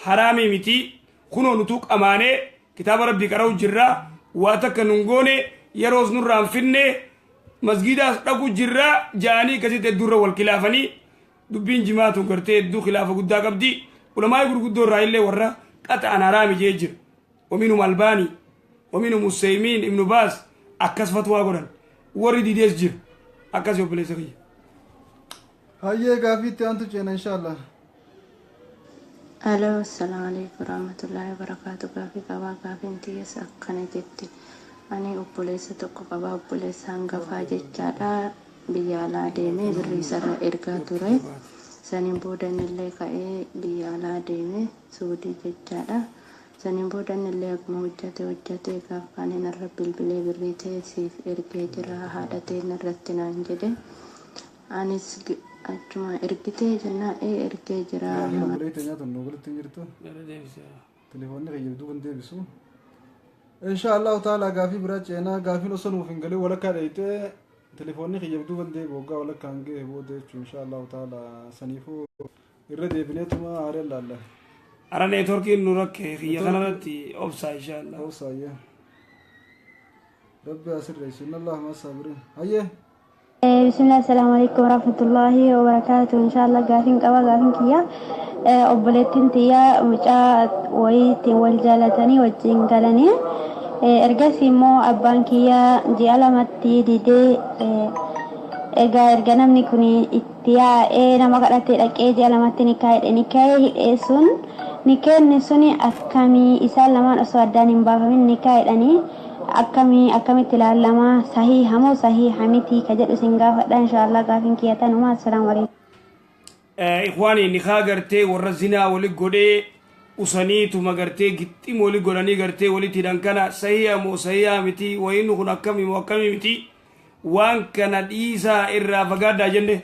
haraamii miti, kunoo nutuu qamaanee kitaaba rabbii qara'u jirraa, waa takka nun goone, yeroos nurraan finne, masgiidaas dhaqu jirraa jaanii akkasitti hedduurra wal khilaafanii. Dubbiin jimaatu gartee hedduu khilaafa guddaa qabdi. Ulamaa'ii gurguddoo irraa illee warra qaxa'an haraami jee jira. ومنهم الباني ومنهم السيمين، ابن باز akkas fatwaa godhan. Warri didees jira. Akkas, obboleessa kiyya. Hayyee, gaafiitti aantu ceena inshallah. Aloo, assalaamu alaikum warahmatullaahi wabarakaatu. Gaafii qabaa, gaafiin tiyyees akkana jetti. Ani obboleessa tokko qabaa, obboleessa hangafaa jechaadha. Biyya alaa deemee birrii isarra ergaa ture. Saniin booda innillee ka'ee biyya alaa deeme, Suudii jechaadha. Saniin booda innillee akkuma hojjate hojjate, gaaf kaaniin irra bilbilee birrii ta'e siif ergee jira, haadha ta'e irratti naan jedhe. Anis achuma ergitee jennaan, ee ergee jira. Gaafiin obboleetti nyaatan nu walitti hin jirtu. Telefoonni kiyya duuban deebisu. Insha Allahu taala gaafii biraa ceenaa. Gaafiin osoo nuuf hin galin walakkaa dheeyxee, telefoonni kiyya duuban deebi waggaa walakkaan ga'e booda jechuun, insha Allahu taala saniifuu irra deebineetuma haareen laalla. Ara networkiin nu rakke kiyya kanarratti obsaa inshallah. Obsaa. Rabbi asirreessu. Inna Allaha ma'a saabiriin. Hayyee. Bismillah, assalamu alaikum warahmatullahi wabarakatuh. Inshallah gaafiin qaba. Gaafiin kiyya, obboleettiin tiyya mucaa wayiitiin wal jaalatanii wajjin galanii, ergasii immoo abbaan kiyya ji'a 2tti didee. Egaa erga namni kun itti yaa'ee nama kadhatee dhaqee ji'a 2tti nikaa hidhe, nikaa hidhee sun nikaanni suni akkamii? Isaan lamaan osoo addaan hin baafamin nikaa hidhanii akkamii, akkamitti ilaallama? Sahiha moo sahiha miti ka jedhu isin gaafadha. Inshaallah gaafiin kiyya tanuma. Assalaamu alaikum. Ikhwaani, nikaa gartee warra zinaa wali godhee usaniituma gartee gixxim wali godhanii gartee walitti hidhan kana sahiha moo sahiha miti, wayinni kun akkamii moo akkamii miti, waan kana dhiisaa, irraa fagaadhaa jenne.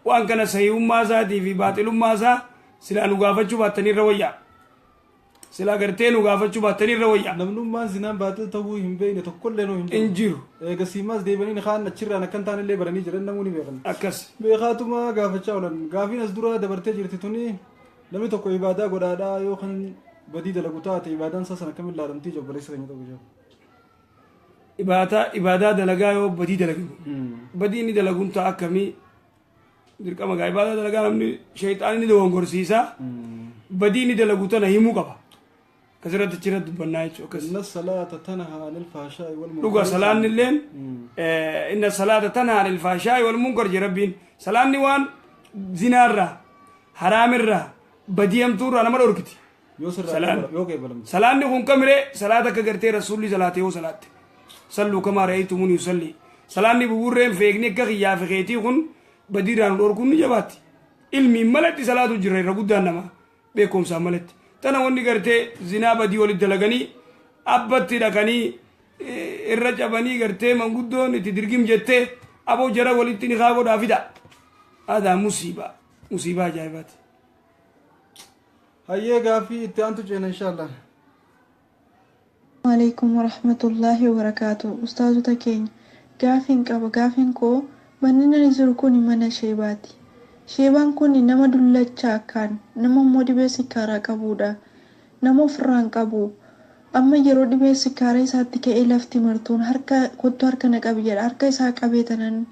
Waan kana sahihummaa isaatii fi baaxilummaa isaa silaa nu gaafachuu baattanii irra wayyaa, silaa gartee nu gaafachuu baattanii irra wayyaa. Namnummaan zinaan baaxil ta'uu hin beekne tokkollee nuu hin jiru. Hin jiru. Eegasiimaas deebi'anii kaan achirraan akkan taanillee baranii jiran, namuu ni beekan. Akkas. Beekaatuma gaafachaa oolan. Gaafiin as dura dabartee jirti tuni, namni tokko ibaadaa godhaadhaa yoo kan badii dalagu taate ibaadaan isaa sana akkamiin laalamtii, obboleessa keenya tokko jiru. Ibaadaa dalagaa yoo badii dalagamu, badii inni dalaguun ta'a akkamii? Dirqama gaa ibaadaa dalagaa namni shayxaan inni dogongorsiisa, badii inni dalagu tana himuu qaba. Akkasirratti achirratti dubbannaa jechuudha akkas. إن الصلاة تنهى عن الفحشاء والمنكر. Dhuga, salaanni illeen إن الصلاة تنهى عن الفحشاء والمنكر je rabbiin. Salaanni waan zinaarraa, haraamirraa, badii hamtuurraa nama dhorkiti. Yoo sirraa yoo qeebalamte. Salaanni kun kamiree? Salaata akka gartee rasuulli salaate yoo salaatte. صلوا كما رأيتموني أصلي. Salaanni buburreen feekni akka kiyyaa fi keetii kun badiirraa nu dhorkuun ni jabaatti. Ilmiin malatti salaatu jira, irra guddaan nama beekumsaan malatti. Tana wanni gartee zinaa badii walitti dalaganii abbatti dhaqanii irra cabanii gartee manguddoon itti dirgim jettee aboo jara walitti ni kaa godhaa fida. Aadaa musiibaa, musiibaa ajaa'ibaati. Hayyee, gaaffii itti aantu ceena inshallah. Alaikum warahmatullaahi wabarakaatu. Ustaazota keenya, gaafiin qaba. Gaafiin koo, manni ani jiru kun mana sheebaati. Sheebaan kun nama dullacha akkaan, nama immoo dhibee sikkaaraa qabudha. Nama ofirraan qabu. Amma yeroo dhibee sikkaaraa isaatti ka'ee lafti martuun harka kottu, harka na qabi jedha. Harka isaa qabee tanan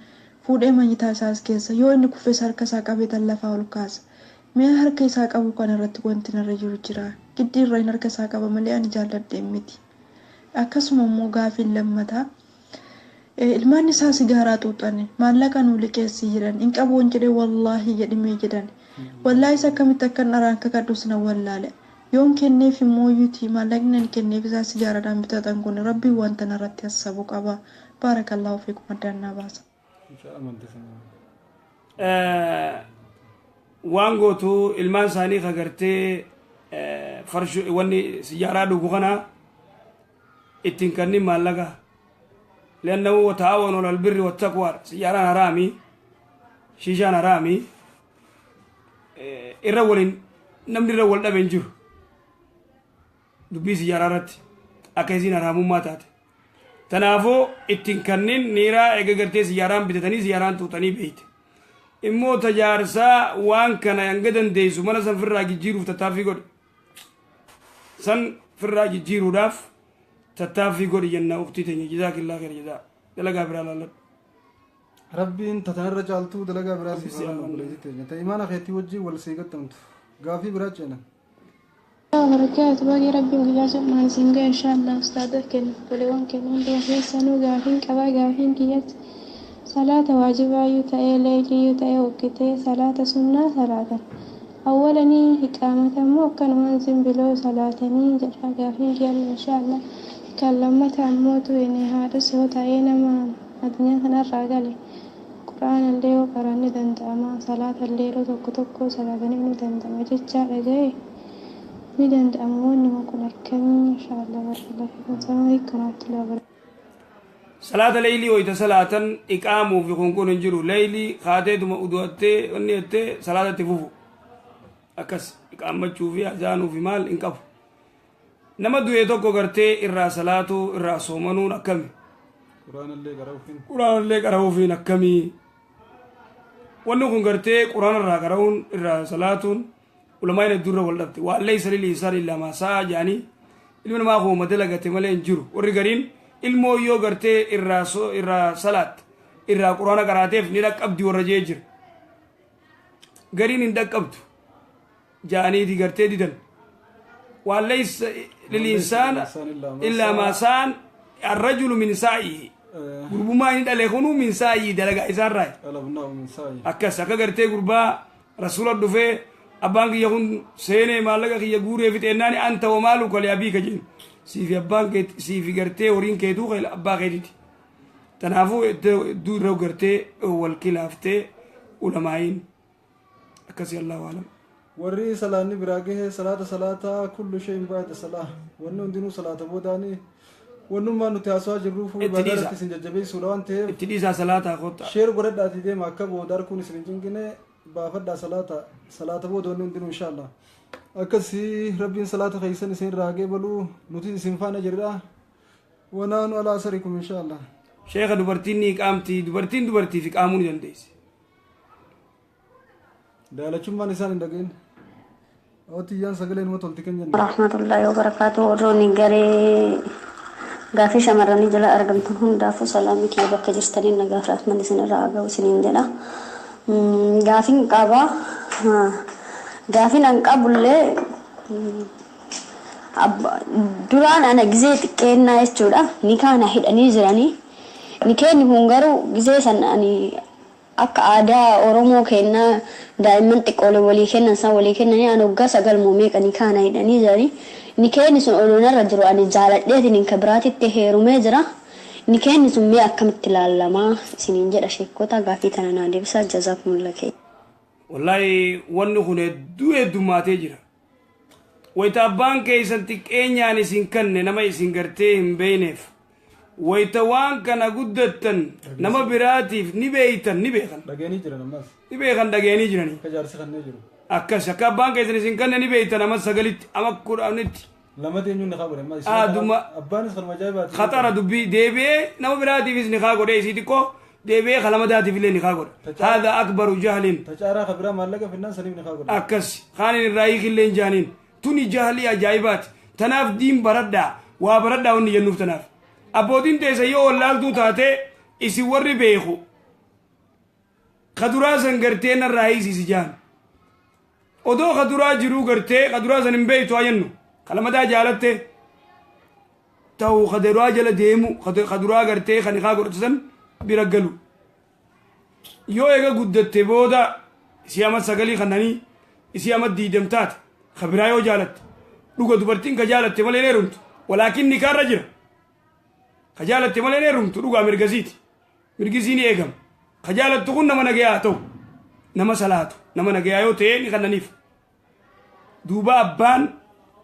fuudhee manyitaa isaas keessa, yoo inni kuffes harka isaa qabee tan lafaa ol kaasa. Mi'a harka isaa qabu kana irratti wanti narra jiru jira? Giddii irra hin harka isaa qaba malee ani jaalladheen miti. Akkasuma immoo gaafiin lammataa, Ilmaan isaa sigaaraa xuuxan, maallaqa nuu liqeessi jedhan. Hin qabuun jedhe, wallaahi jedhimee jedhan. Wallaahi isa akkamitti akkan dharaan kakadhus na wallaale. Yoon kenneef immoo yuuti maallaqni ani kenneef isaa sigaaraadhaan bitatan kun Rabbiin wanta narratti hassabu qaba. Baarakallaahu fiikum, addaan naa baasa. Waan gootu, ilmaan isaanii ka gartee farshu wanni sijaaraa dhugu kana ittiin kannin maallaqa, liannahu wataawanu alal birri wattaqwaa. Sijaaraan haraami, shiishaan haraami, irra waliin namni irra wal dhabe hin jiru dubbii sijaaraa irratti akka isiin haraamummaa taate. Tanaafuu ittiin kannin niiraa eega gartee sijaaraan bitatanii sijaaraan tuutanii beeyte. Immoo tajaarsaa waan kana hanga dandeessu mana san firraa jijjiiruuf tattaaffii godhe, san firraa jijjiiruudhaaf tattaaffii godhi jenna. Uktii teenya, jazaakillaa khayra jazaa, dalagaa biraa laalladhu. Rabbiin tatanarra caaltuu dalagaa biraa siif haa kennu, obboleettii teenya. Ta imaana keetii wajjin wal sii gaxxamtu. Gaafii biraa ceena. Barakaatu baay'ee Rabbiin guyyaa summaan isin gahe inshaallah. Ustaadota kenna, obboleewwan kenna, hunduma keessanuu gaafiin qabaa. Gaafiin kiyyatti salaata waajibaayyuu ta'ee leeyliyyuu ta'ee hokkitee salaata sunnaa salaatan awwalanii hiqaamata immoo akkanumaan zimbiloo salaatanii jedha gaafiin kiyya inshaallah. Kan lammata ammootu inni haadha yoo ta'ee nama addunyaa kanarraa gale quraana illee yoo qara'an ni danda'ama, salaata illee yeroo tokko tokko salaatanii ni danda'ama jechaa dhaga'e, ni danda'ama. Wanni kun akkamii inshaallah? Barakallahu fiikum. Salaamu alaikum warahmatullahi wabarakatuh. Salaata leeylii wayta salaatan iqaamuu fi kun kun hin jiru. Leeylii kaateetuma udu'attee wanni jettee salaatatti fufu, akkas iqaammachuu fi azaanuu fi maal hin qabu. Nama du'e tokko gartee irraa salaatuu, irraa soomanuun akkami? Quraanallee qara'uufiin. Quraanallee qara'uufiin akkamii? Wanni kun gartee quraana irraa qara'uun, irraa salaatuun ulamaan hedduu irra wal dhabte. Waan laysa lil insaani illaa maa sa'a jedhanii, ilmi namaa kun dalagate malee hin jiru. Warri gariin ilmoo yoo gartee irraa irraa salaatte, irraa quraana qaraateef ni dhaqqabdi warra jee jira. Gariin hin dhaqqabdu ja'aniiti gartee didan. Waan laysa lil insaana illaa maa sa'an, arrajulu min saa'ihi, gurbummaa inni dhale kunuu min saa'ihi, dalagaa isaarraa. Alabnaa min saa'i. Akkas akka gartee gurbaa Rasuula dhufee, abbaan kiyya kun seenee maallaqa kiyya guuree fixeennaani, anta wa maaluka li abiika jeen, siifi abbaan kee, siifi gartee horiin keetuu kee abbaa keetiiti. Tanaafuu hedduu irra gartee wal kilaaftee ulamaa'iin akkasii. Allahu alam. Warri salaanni biraa gahe salaata salaataa. Kullu shayin ba'da salaa, wanni hundinuu salaata boodaani. Wannummaan nuti haasawaa jirruuf Itti ibaadaa dhiisa. Irratti isin jajjabeessuudha waan ta'eef. Itti dhiisaa, salaataa kottaa. Share godhadhaatii deema, akka booda harkuun isin hin cinqine. Baafadhaa salaata, salaata booda wanni hundinuu inshaallah. Akkasii Rabbiin salaata keessan isin irraa qeebalu. Nuti isin faana jirra, wanaanu alaa asarikum inshaallah. Sheeka, dubartiin ni iqaamti? Dubartiin dubartiif iqaamuu ni dandeessi. Daalachummaan isaan hin dhaga'in. Otiyyaan sagalee numa tolti kan jennu. Rahmatullahi wabarakatuh. Warroonni garee gaafii shamarranii jala argamtan hundaafuu salaamii kiyya bakka jirtaniin nagaa fi rahmanni isinirraa haa ga'u isiniin jedha. Gaafiin qaba. Gaafiin an qabullee duraan ana gizee xiqqeennaa jechuudha. Nikaa na hidhanii jiranii. Nikeenni kun garuu gizee san ani akka aadaa Oromoo kennaa daa'imman xiqqoolee walii kennan san walii kennanii, ani waggaa 9 moo meeqa nikaa na hidhanii jiranii. Nikeenni sun odoo narra jiru ani jaaladheetiin ka biraatitti heerumee jira. Nikeenni sun mee akkamitti ilaalamaa isiniin jedha. Sheekota, gaafii tana naa deebisaa. Jazaakumullah kee. Wallaahi wanni kun hedduu heddummaatee jira. Wayita abbaan keessan xiqqeenyaan isin kanne nama isin gartee hin beeyneef, wayita waan kana guddattan nama biraatiif ni beeytan, ni beekan. Dhageenii jiran ammas. Ni beekan, dhageenii jiranii. Akka jaarsi kannee jiru. Akkas akka abbaan keessan isin kanne ni beeytan ama 9tti ama 10tti. Lamatti eenyuun ni kaa godhe ammas. Ah, Abbaanis kanuma ajaa'ibaati. Khaxara dubbii deebi'ee nama biraatiifis ni kaa godhe, isii xiqqoo deebi'ee kalamadaatiif illee ni kaa godhe. Haadha akbaru jahlin. Tacaaraa ka biraa maallaqa finnaan saniif ni kaa godhe. Akkas kaanin irraa hiikillee hin jaaniin. Tuni jahlii ajaa'ibaati. Tanaaf diin baradhaa, waa baradhaa wanni jennuuf tanaaf. Abbootiin teessa yoo wallaaltuu taate, isin warri beeku ka duraa san gartee narraa hiisisi jaan. Odoo ka duraa jiruu gartee ka duraa san hin beektu haa jennu. Ka lamadaa jaalatte. Ta'u kaduraa jala deemu, kaduraa gartee kan nikaa godhatu san bira galu. Yoo eega guddatte booda isii ama 9 kannanii, isii ama 20 taate, kabiraa yoo jaalatte, dhuga dubartiin ka jaalatte malee hin heerumtu. Walaakin nikaarra jira. Ka jaalatte malee hin heerumtu, dhugaa mirgasiiti. Mirgisii ni eegama. Ka jaalattu kun nama nagayaa haa ta'u, nama salaatu, nama nagayaa yoo ta'e ni kannaniif. Duuba abbaan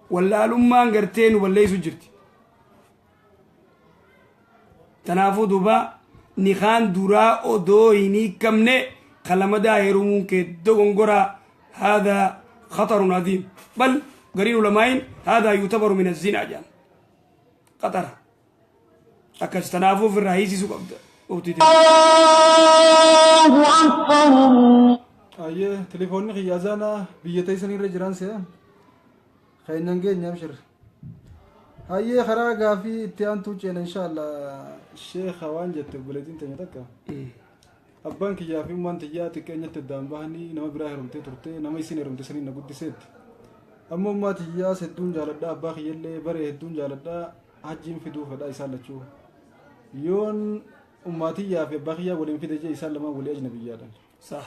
wallaalummaan gartee nu balleessu jirti. Kanaafuu duuba nikaan duraa odoo hin hiikamne kalamadaa heerumuun kee dogongoraa. هذا خطر عظيم، بل gariin ulamaayin هذا يعتبر من الزنا jedhan. Qaxara akkas. Tanaafuu ofirraa hiisisuu qabda, uktii. Ayyee, telefoonni kiyyaazaanaa biyya teessanirra jiran se'an. Keenyan keenya abshir. Hayyee, karaa gaafii itti aantuu ceena inshaallah. Sheekha, waan jette obboleettiin teenya takka. Abbaan kiyyaa fi ummaan tiyyaa xiqqeenyatti addaan bahanii nama biraa heerumtee turte, nama isin heerumte saniin na guddiseetti. Amma ummaa tiyyaas hedduun jaaladhaa, abbaa kiyyallee bare hedduun jaaladhaa, hajjiin fiduu fedhaa isaan lachuu. Yoon ummaa tiyyaa fi abbaa kiyyaa waliin fide jee, isaan lamaan walii ajnabiyyaadhaan. Sah.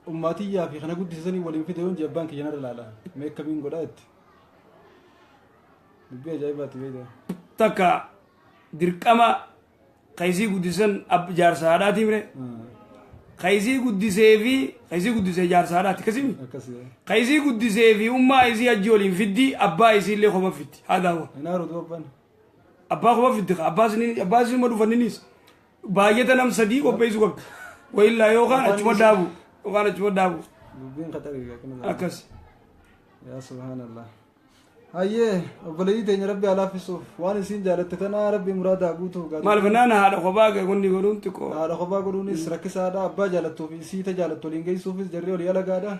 Ummaa tiyyaa fi kana guddisanii waliin fide yoon jee, abbaan kiyya narra laala. Mee akkamiin godhaa itti. Dubbii ajaa'ibaati beektaa. Takka dirqama kaysii guddisan jaarsa haadhaati mire. Kaysii guddisee fi kaysii guddisee jaarsa haadhaati akkasimi. Akkasii. Kaysii guddisee fi ummaa isii hajji waliin fiddi, abbaa isii illee kopha fiddi. Haadha huwa. Hin aaru duuba abbaan. Abbaa kopha fiddi, abbaa isiniin abbaa isinuma dhufaninis baay'ata nam sadii qopheessuu qabdi. Wayillaa yookaan achuma dhaabu yookaan achuma dhaabu. Dubbiin qaxarii akkana. Akkas. Yaa subhaanallah. Hayyee, obboleettii teenya rabbi haa laaffisuuf, waan isiin jaalatte tana rabbi muraada haa guutuuf gaatu. Maal fannaan haadha kophaa kunni godhuun xiqqoo. Haadha kophaa godhuunis rakkisaadha. Abbaa jaalattuu fi isiita jaalattu waliin geessuufis jarri olii alagaadha.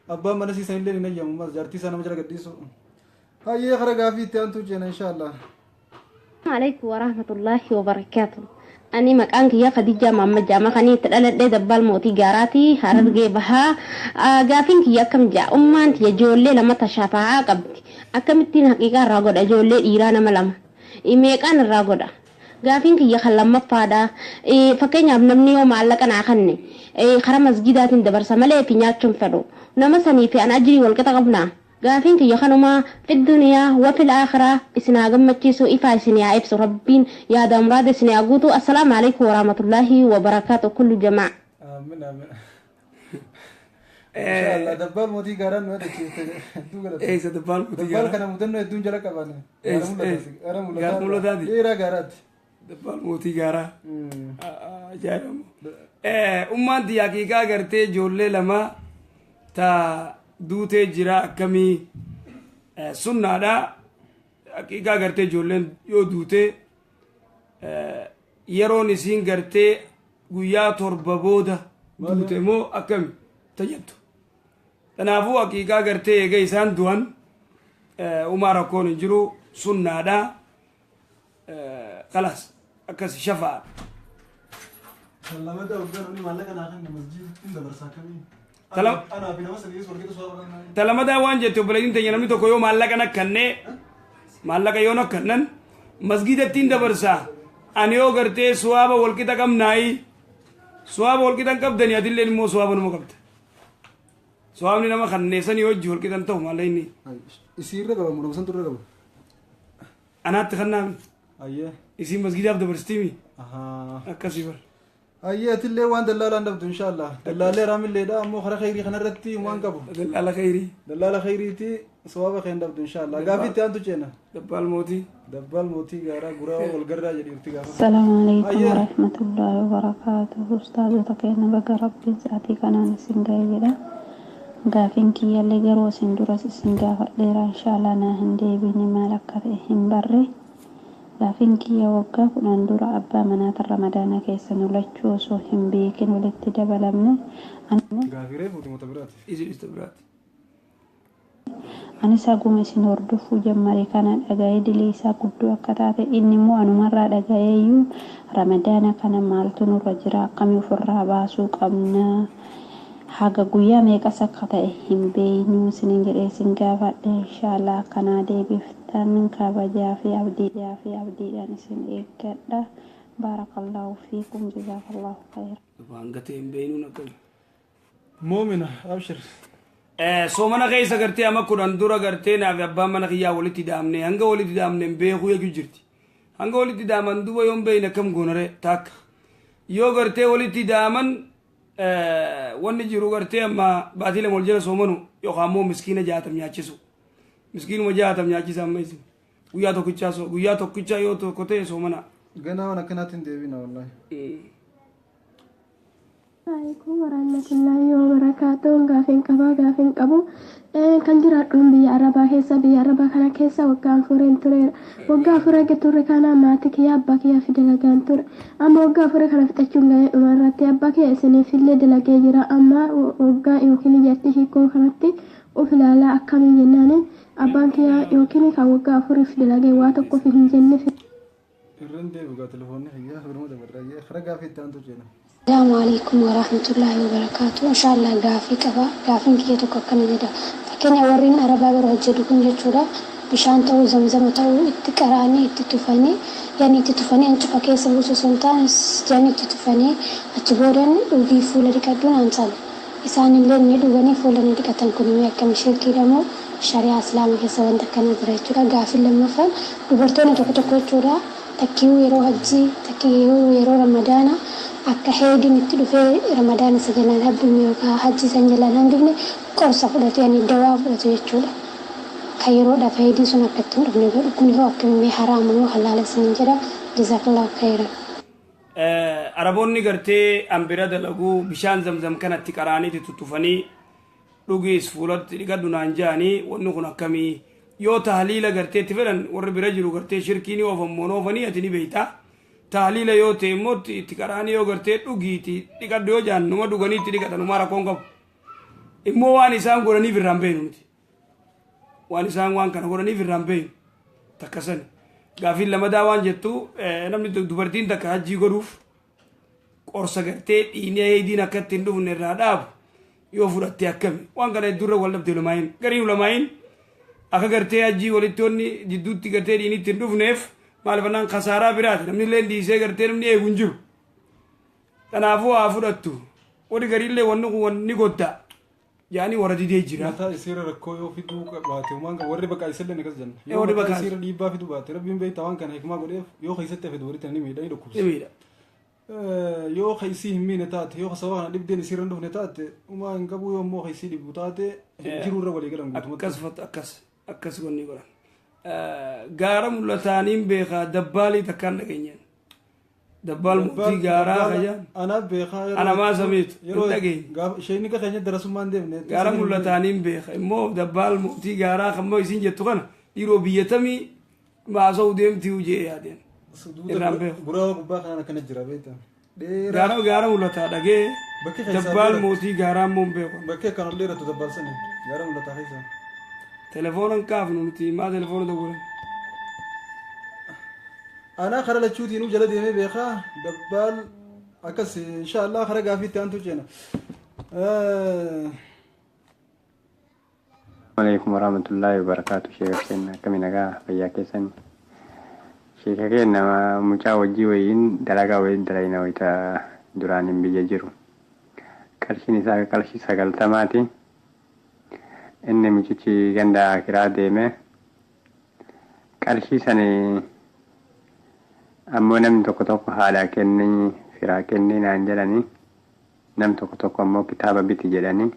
Abbaan mana siisan illee hin ayyamu mas jaartii isaa nama jala gadhiisu. Hayyee, kara gaafii itti aantuu ceena inshaallah. Alaikum warahmatullahi wabarakatuh. Ani maqaan kiyya Khadijaa Mahammad Jaama, kan itti dhaladhee Dabbaal Mootii Gaaraati, Harargee Bahaa. Gaafiin kiyya akkam jaa? Ummaan tiyya ijoollee lama tashafa'aa qabdi. Akkamittiin haqiiqaa irraa godha? Ijoollee dhiiraa nama lama. Meeqaan irraa godha? Gaafiin kiyya kan lammaffaadha. Fakkeenyaaf, namni yoo maallaqa naa kenne karaa masgidaatiin dabarsa malee fi nyaachuun fedhu. Nama sanii fi an ajrii walqixa qabnaa? Gaafiin kiyya kanumaa. Fi duniyaa wa fil aakiraa isin haa gammachiisu, ifaa isin haa ibsu rabbiin, yaada muraada isin haa guutu. Assalaamu alaikum warahmatullaahi wabarakaatu kullu jamaa. Aamin, aamin. Inshaallah, Dabbaal Mootii Gaaraan nu yaadachiifte, hedduu galata. Eessa Dabbaal Mootii Dabbaal Gaaraa? Kana mudannoo hedduun jala qaban. Eessa? Gara Eessa? Gaara mul'ataati. Dheeraa gaaraatti. Dabbaal Mootii Gaaraa. Ajaa'iba. Ummaan tiyya haqiiqaa gartee ijoollee lama ta duutee jira akkamii? Sunnaadha. Haqiiqaa gartee ijoolleen yoo duutee yeroon isiin gartee guyyaa 7 booda duute moo akkami tajettu. Kanaafuu haqiiqaa gartee eega isaan du'an umaa rakkoon hin jiru, sunnaadha. Kalaas, akkas shafaa. Lamada waggaa namni maallaqa naa kenne masjiidatti dabarsaa akkamii? Anaa fi nama sadiis walqixa suwaa qabnaa. Talamadaa waan jette obboleettiin teenya, namni tokko yoo maallaqa nakkanne, maallaqa yoo nakkannan masgiidattiin dabarsaa, ani yoo gartee suwaaba walqixa qabnaayi? Suwaaba walqixa hin qabdani. Atilleen immoo suwaaba numa qabda. Suwaabni nama kanneessanii hojii walqixa hin ta'u maallaqni. Isiirra qaba moo nama santu irra qaba? Anaatti kannaami. Ayyee. Isiin masgiidaaf dabarsitiimi. Ahaa. Akkasii bar. Ayyee, atillee waan dallaalaan dhabdu inshaallah. Dallaalee haraamilleedha ammoo karaa khayrii kanarratti waan qabu. Dallaala khayrii. Dallaala khayriiti, sawaaba kee hin dhabdu inshaallah. Gaafii itti aantu ceena. Dabbaal Mootii. Dabbaal Mootii Gaaraa guraa wal garraa jedhiirti gaafa. Assalaamu alaikum Ayyee. warahmatullahi wabarakaatuh. Ustaazota keenya, baga rabbiin sa'aatii kanaan isin ga'e jedha. Gaafiin kiyyallee garuu isin duras isin gaafadheera, inshaallah naa hin deebine, maal akka ta'e hin barre. Gaafiin kiyya, waggaa 10 dura abbaa manaatiin Ramadaana keessa nu lachuu osoo hin beekin walitti dabalamne. Gaafii reefuuti mata biraati. Isin isa biraati. Anis haguma isin hordofuu jammare kana dhaga'ee dilii isaa guddoo akka taate, inni immoo anumarraa dhaga'eeyyuu, Ramadaana kana maaltu nurra jira, akkamii ofirraa baasuu qabna, haga guyyaa meeqas akka ta'e hin beeynu isinin jedhee isin gaafadhe. Inshaallah akkanaa deebiftan. Gaaffattan kabajaa fi abdiidhaa fi abdiidhaan isin eeggadha. Baarakallaahu fiikum, jazaakallahu khayra. Waan gatee hin beeynuun akkami. Muumina, abshir. Soomana keessa gartee amma 10 dura gartee naaf abbaan mana kiyyaa walitti daamne, hanga walitti daamne hin beekuu jechuu jirti. Hanga walitti daaman duuba yoon beeyne akkam goonare? Takka. Yoo gartee walitti daaman, wanni jiru gartee amma baatii 2 wal jala soomanu yookaan immoo miskiina 60 nyaachisu. Miskiinuma 60 nyaachisa amma isin. Guyyaa tokkichaa guyyaa tokkichaa yoo tokko ta'e soomana. Ganaa waan akkanaatti hin deebina wallaahi. Alaikum warahmatullahi wabarakatuh. Gaafiin qabaa, gaafiin qabu. Kan jiraadhuun biyya Arabaa keessa. Biyya Arabaa kana keessa waggaa 4n tureera. Waggaa 4 eega turre kana maatii kiyya, abbaa kiyyaa fi dalagaan ture. Amma waggaa 4 kana fixachuun gahee dhuma irratti abbaa kiyya isiniifillee dalagee jira. Amma waggaa yookiin jartii hiikoo kanatti of ilaalaa akkamii jennaani, abbaan kiyya yookiin kan waggaa 4f dalagee waa tokkoof hin jenne. Irra hin deebi'u gaa, telefoonni kiyyaa biruma dabarra. Kara gaafii itti aantu ceena. Salaamu alaikum warahmatullahi wabarakatuh. Inshallah gaafii qaba. Gaafiin kiyya tokko akkana jedha. Fakkeenya warreen Arabaa bira hojjetu kun jechuudha. Bishaan ta'uu, zamzama ta'uu itti qara'anii itti tufanii, yani itti tufanii hancufa keessa buusu osoo hin taane, yani itti tufanii achi boodan dhugii fuula dhiqadhuun ansaan. Isaanillee ni dhuganii fuula ni dhiqatan. Kun immoo akkami? Shirkiidha moo shari'aa Islaama keessa wanta akkana jira jechuudha. Gaafiin lammaffaan, dubartoonni tokko tokko jechuudha, takkiyuu yeroo hajjii, takkiyuu yeroo Ramadaana akka heediin itti dhufee Ramadaana isa jalaan hambifne yookaan hajji san jalaan hambifne qorsa fudhatu, yani dawaa fudhatu jechuudha. Kan yeroodhaaf heediin sun akka itti hin dhufne godhu kun hoo akkamii, haraama moo halaala isiniin jedha. Jazakallahu khayran. Araboonni gartee an bira dalaguu bishaan zamzam kanatti qaraaniiti tuttufanii dhugiis fuulatti dhiqadhu naan ja'anii, wanni kun akkamii? Yoo tahliila gartee itti fedhan, warri bira jiru gartee shirkii ni oofan moo oofanii, ati ni beeyta. Tahliila yoo ta'e immoo itti qaraanii yoo gartee dhugiiti dhiqadhu yoo ja'an, numa dhuganii itti dhiqatan, umaa rakkoon qabu. Immoo waan isaan godhaniif irraan beeynu nuti. Waan isaan waan kana godhaniif irraan beeynu. Takka sani. Gaafiin lamadaa waan jettu, namni dubartiin takka hajjii godhuuf qorsa gartee dhiinee heediin akka ittiin dhufne irraa dhaabu yoo fudhatte akkami? Waan kana hedduurra wal dhabde ulamaayin. Gariin ulamaayin akka gartee hajjii walitti wanni jidduutti gartee dhiinii ittiin dhufneef, maal fannaan kasaaraa biraati, namni illee dhiisee gartee namni eegu hin jiru. Kanaafuu haa fudhattu. Warri gariillee wanni kun wanni godda yaani warra didee jira. Mataa isiirra rakkoo yoo fiduu baate homaan qabu, warri bakka isillee akkas jenna. Yoo warri mataa bakka isiirra dhiibbaa fiduu baate, Rabbiin beektaa waan kana hikmaa godheef, yoo keessatti hafe dubartii ni miidha, ni dhukkubsa. Ni miidha. Yoo ka isii hin miine taate, yoo sababa kana dhibdeen isiirra hin dhufne taate, homaa hin qabu. Yoo immoo ka isii dhibu taate, jiruurra walii galan guutumatti. Akkas akkas akkas wanni godhan. Gaara mul'ataaniin beekaa, dabbaalii takkaan dhageenyaan. Dabbaal mootii gaaraa kayaan. Anaaf beekaa. Ana maa samiitu hin dhageenye. Gaafa isheen ka keenya darasummaan deemne. Gaara mul'ataaniin beeka, immoo dabbaal mootii gaaraa kan isin jettu kana dhiiroo biyyatamii maasa'uu deemtii jee yaadeen. Irraan beeku. Guraa gubbaa kanaan akkana jira, beektaa. Dheeraa. Gaara mul'ataa dhagee, Bakki keessaa dabbaal dheeratu. mootii gaaraa immoo hin beeku. Bakki akkaan ol dheeratu dabbaal sani gaara mul'ataa keessa. Telefoona hin kaafnu nuti, maa telefoona dawwalan. Anaa kara lachuutiinuu jala deemee beekaa dabbaal akkas. Insha Allah kara gaafii itti aantu ceena. Alaikum warahmatullahi wabarakatuh. Sheeka keenya, akkami, nagaa fayyaa keessan? Sheeka keenya, mucaa hojii wayiin dalagaa wayiin dalayna wayita duraan hin biyya jiru. Qarshiin isaa qarshii 90ti. Inni mucichi ganda akiraa deeme. Qarshii sani ammoo namni tokko tokko haadhaa kennii, firaa kennii naan jedhanii, nam tokko tokko ammoo kitaaba biti jedhanii.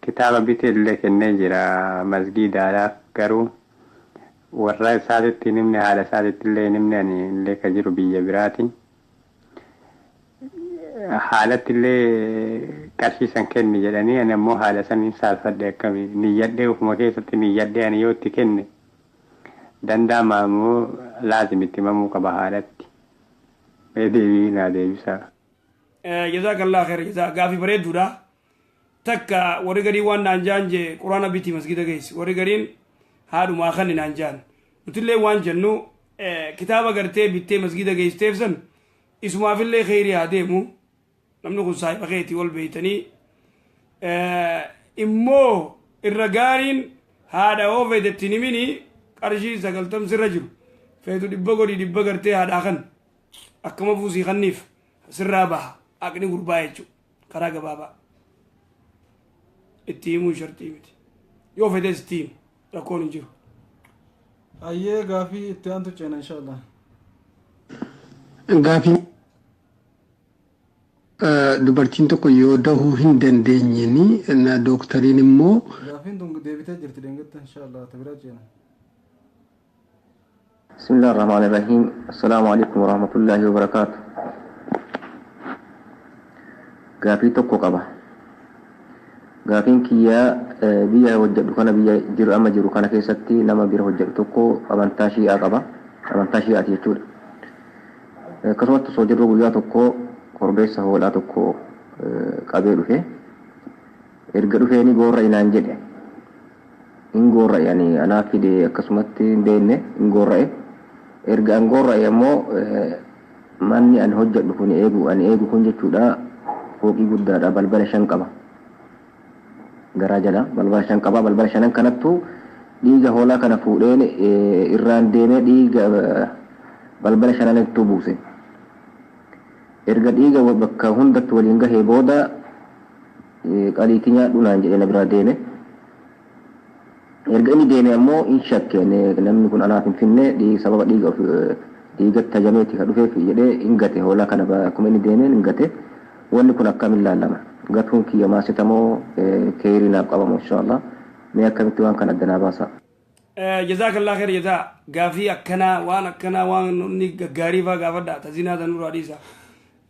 Kitaaba bitee illee kennee jira masgiidaadhaaf, garuu warra isaatitti hin himne, haadha isaatitti illee hin himne. Ani illee ka jiru biyya biraati. Haalatti illee qarshii san kenni jedhanii, ani ammoo haadha san hin saalfadhe. Akkami niyyadhee, ufuma keessatti niyyadhee, ani yoo itti kenne danda'ama ammoo laazim itti himamuu qaba haadhatti? Mee deebii naa deebisaa. Jazakallah khair jazaa, gaafii bareedduudha. Takka warri gariin waan naan jaan jee, quraana biti masgida geessi, warri gariin haadhumaa kanni naan jaan. Nutillee waan jennu, kitaaba gartee bittee masgida geessiteef san isumaafillee kheyrii haa deemu. Namni kun saahiba keetii wal beeytanii, immoo irra gaariin haadha oo feetetti hin himini. Qarshii 90 sirra jiru feetu 100 godhii 100 gartee haadhaa kan akkama fuusii kanniif sirraa baha haqni gurbaa jechuu. Karaa gabaabaa itti himuun shartii miti, yoo fetes itti himu, rakkoon hin jiru. Ayyee, gaafii itti aantu ceena inshallah. Gaafiin dubartiin tokko yoo dahuu hin dandeenyeni na dooktariin immoo Gaafiin tun deebitee jirti dengetta, inshallah ta biraa ceena. بسم الله الرحمن الرحيم. السلام عليكم ورحمة الله وبركاته. Gaafii tokko qaba. Gaafiin kiyyaa biyya hojjedhu kana, biyya jiru amma jiru kana keessatti nama bira hojjedhu tokko amantaa Shi'aa qaba. Amantaa Shi'aati jechuudha. Akkasumatti osoo jirru guyyaa tokko korbeessa hoolaa tokko qabee dhufe. Erga dhufeeni "Goorra'i" naan jedhe. Hin goorra'e, ani anaaf fide, akkasumatti hin beekne, hin goorra'e. Erga an goorra'e ammoo manni ani hojjedhu kun, eegu ani eegu kun jechuudha, fooqii guddaadha, balbala shan qaba. Garaa jala balbala shan qaba. Balbala shanan kanattuu dhiiga hoolaa kana fuudheen irraan deemee dhiiga balbala shananittuu buuse. Erga dhiiga bakka hundatti waliin gahee booda "Qaliitii nyaadhu" naan jedhee na biraa deeme. Erga inni deeme ammoo hin shakke, namni kun anaaf hin finne, sababa dhiiga dhiigatti hajameeti ka dhufeef jedhee hin gate. Hoolaa kana akkuma inni deemeen hin gate. Wanni kun akkamiin ilaalama? Gatuun kiyya maasitamoo keerii naaf qabamu inshallah? Mee akkamitti waan kana addanaa baasa? Jazakallah khair jazaa. Gaafii akkanaa, waan akkanaa, waan inni gaggaarii faa gaafadha, tazinaa tan nurraa dhiisa.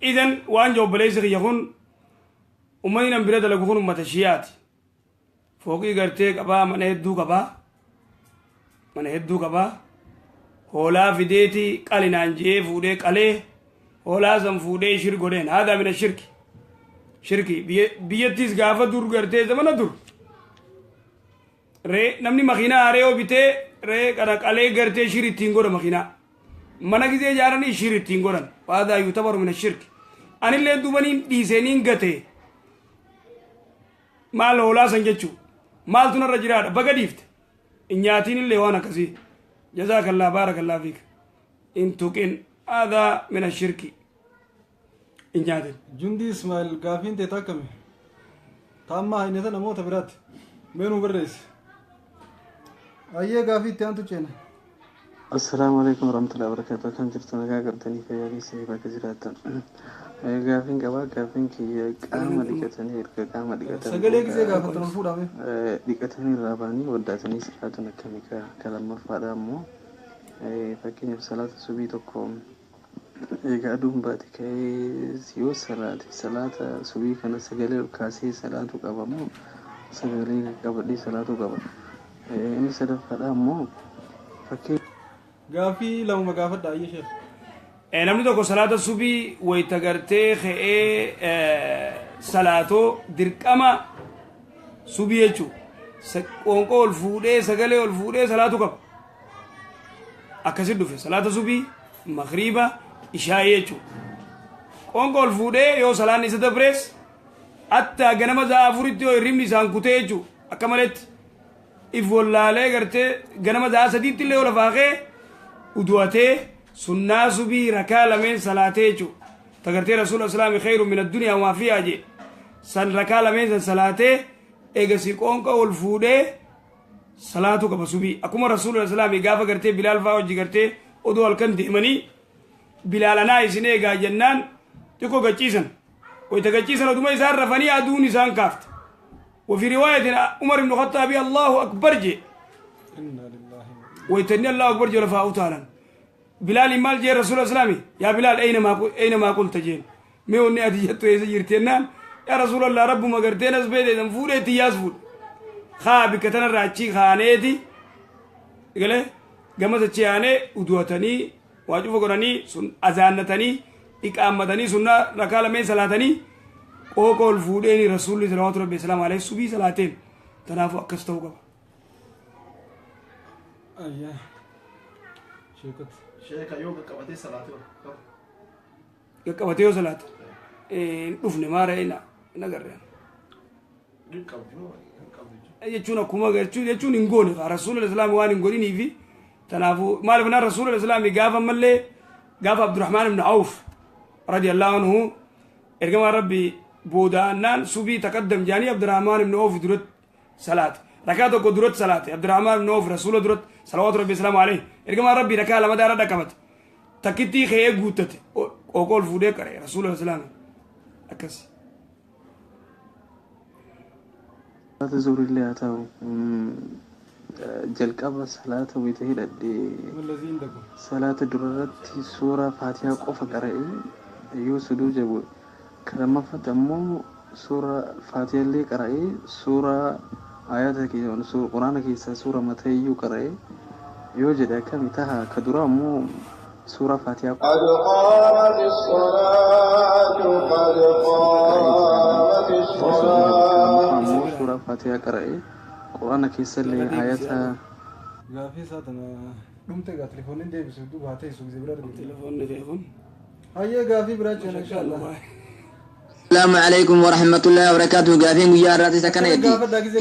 Idan waan obboleessi kiyya kun, ummanni nan bira dalagu kun ummata Shiyaati. Fooqii gartee qabaa, mana hedduu qabaa, mana hedduu qabaa. Hoolaa fideeti qalinaan jee fuudhee qalee, hoolaa san fuudhee shir godheen. Haadaa mina shirki, shirki biyyattis gaafa dur gartee zamana dur ree namni makiinaa haree yoo bitee ree kana qalee gartee shir ittiin godha. Makiinaa mana gizee ijaaranii shir ittiin godhan. Waadaa yutabaru mina shirki. Anillee dubaniin dhiiseniin gate. Maal hoolaa san jechuu maaltu narra jiraadha? Baga dhiifte, hin nyaatiin illee waan akkasii. Jazaakallah, baarakallah fiik. Hin tuqin, aadaa mina shirki, hin nyaatin. Jundi Ismail, gaafiin teeta akkami? Taammaa haynata namoota biraatti. Mee nuu barreessi. Ayyee, gaafii itti aantu ceena. Assalaamu alaikum warahmatullahi wabarakatuh. Akkam jirtu? Nagaa qabdanii? Fayyaa keessanii bakka jiraattan? Gaafiin qabaa. Gaafiin kiyya qaama dhiqatanii, erga qaama dhiqatan Sagalee gisee gaafattan ol fuudhame. Dhiqatanii irraa ba'anii waddaatanii salaatuun akkamii? Ka lammaffaadha ammoo, fakkeenyaaf salaata subii tokko egaa aduun baate ka'ee yoo salaate, salaata subii kana sagalee ol kaasee salaatu qaba moo sagalee qabadhee salaatu qaba? Inni sadaffaadha ammoo fakkii Gaafii lamuma gaafadha, ayyee sheekh. Namni tokko salaata subii wayita gartee ka'ee salaatoo, dirqama subii jechuu qoonqoo ol fuudhee, sagalee ol fuudhee salaatu qaba. Akkasit dhufe salaata subii, makriiba, ishaayii jechuu. Qoonqoo ol fuudhee yoo salaan isa dabrees, hatta ganama sa'a 4tti yoo hirribni isaan kutee jechuu, akka maletti if wallaalee gartee ganama sa'a 3tti illee yoo lafaa ka'e, udu'atee sunnaa subii rakaa lameen salaatee jechuu, ta gartee Rasuula Islaami "خير من الدنيا وما فيها" jee san, rakaa lameen san salaatee eegasi qoonqa ol fuudhee salaatu qaba subii. Akkuma Rasuula Islaami gaafa gartee Bilaal faa hojii gartee oduu halkan deemanii, Bilaal "Anaa isin eegaa" jennaan xiqqoo gachiisan. Wayita gachiisan oduma isaan rafanii aduun isaan kaafte. وفي رواية عمر بن الخطاب "الله أكبر" جي. ويتني "الله أكبر" جي لفا أوتالا بلال مال جي رسول الله سلامي "يا بلال، أين ما قلت" جين. مي وني أتي جتو يسجرتين يا رسول الله، رب ما قرتين أسبيت إذن فوري تياس فور خا بكتنا راتشي خانيتي قال gama sochi'aanee udu'atanii waa cufa godhanii sun azaannatanii iqaammatanii sunnaa rakaa lameen salaatanii qooqa ol fuudheeni Rasuulli salawaatu rabbi salaamu alayhi subii salaateen. Kanaafuu akkas ta'uu qaba. Ayyaa. Sheekoti. Sheeka, yoo qaqqabatee salaatee ol qabu. Qaqqabatee yoo salaate hin dhufne maara ina hin agarreen. Hin qabdu, hin qabdu. Jechuun akkuma jechuun hin goone Rasuulli Islaam waan hin godhinii fi Tanaafuu maaliif naan rasuula islaamii gaafa ammallee gaafa Abdurrahmaan ibn Awf radiyallahu anhu ergamaan rabbi boodaannaan subii taqaddam jaanii Abdurrahmaan ibn Awf duratti salaate. Rakaa tokko duratti salaate Abdurrahmaan ibn Awf rasuula duratti salawaatu rabbi salaamu alayhi. Ergamaan rabbi rakaa lama daara dhaqqabate. Takkittii ka'ee guuttate qoqool fuudhee qaree rasuula islaamii akkas. Salaata zuhrillee haa ta'u jalqaba salaata wayita hidhadhe salaata durarratti suuraa faatihaa qofa qara'ee yoo sujuuda bu'e kan lammaffatti ammoo suuraa faatihaa illee qara'ee suuraa ayata quraana keessaa suura mataa iyyuu qara'ee yoo jedhe akkami taha ka dura ammoo suuraa faatihaa قد قامت الصلاة قد قامت الصلاة ammoo suuraa faatihaa qara'ee quraana keessallee ayata Gaafii isaa tana dhumte egaa telefoonni deebisu duuba haa teessu gisee bira argite. Telefoonni ta'e kun. Hayyee gaafii biraa ceena inshallah. Salaamu alaikum warahmatullahi wabarakatuh. Gaafiin guyyaa har'aatti akkana jetti.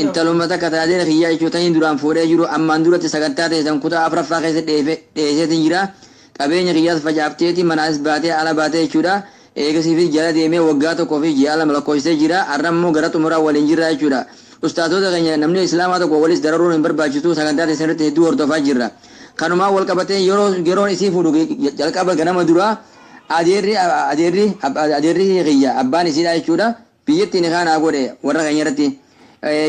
Intaluma takka tajaajila kiyyaa jechootanii duraan fuudhee jiru ammaan duratti sagantaa teessan kutaa afuraffaa keessa dhiyeesseetiin jira. Qabeenya kiyyaas facaafteeti manaas baatee ala baatee jechuudha. Eegasii fi jala deemee waggaa tokkoo fi ji'a lama lakkoofsisee jira. Har'a immoo gara xumuraa waliin jirra jechuudha. Ustaatota keenya namni islaamaa tokko walis dararuun hin barbaachisu sagantaa teessan irratti hedduu hordofaa jirra. Kanumaan wal qabatee yeroon isii fuudhu jalqaba ganama duraa adeerri adeerri adeerri kiyya abbaan isiidha jechuudha biyyattiin kaanaa godhe warra keenya irratti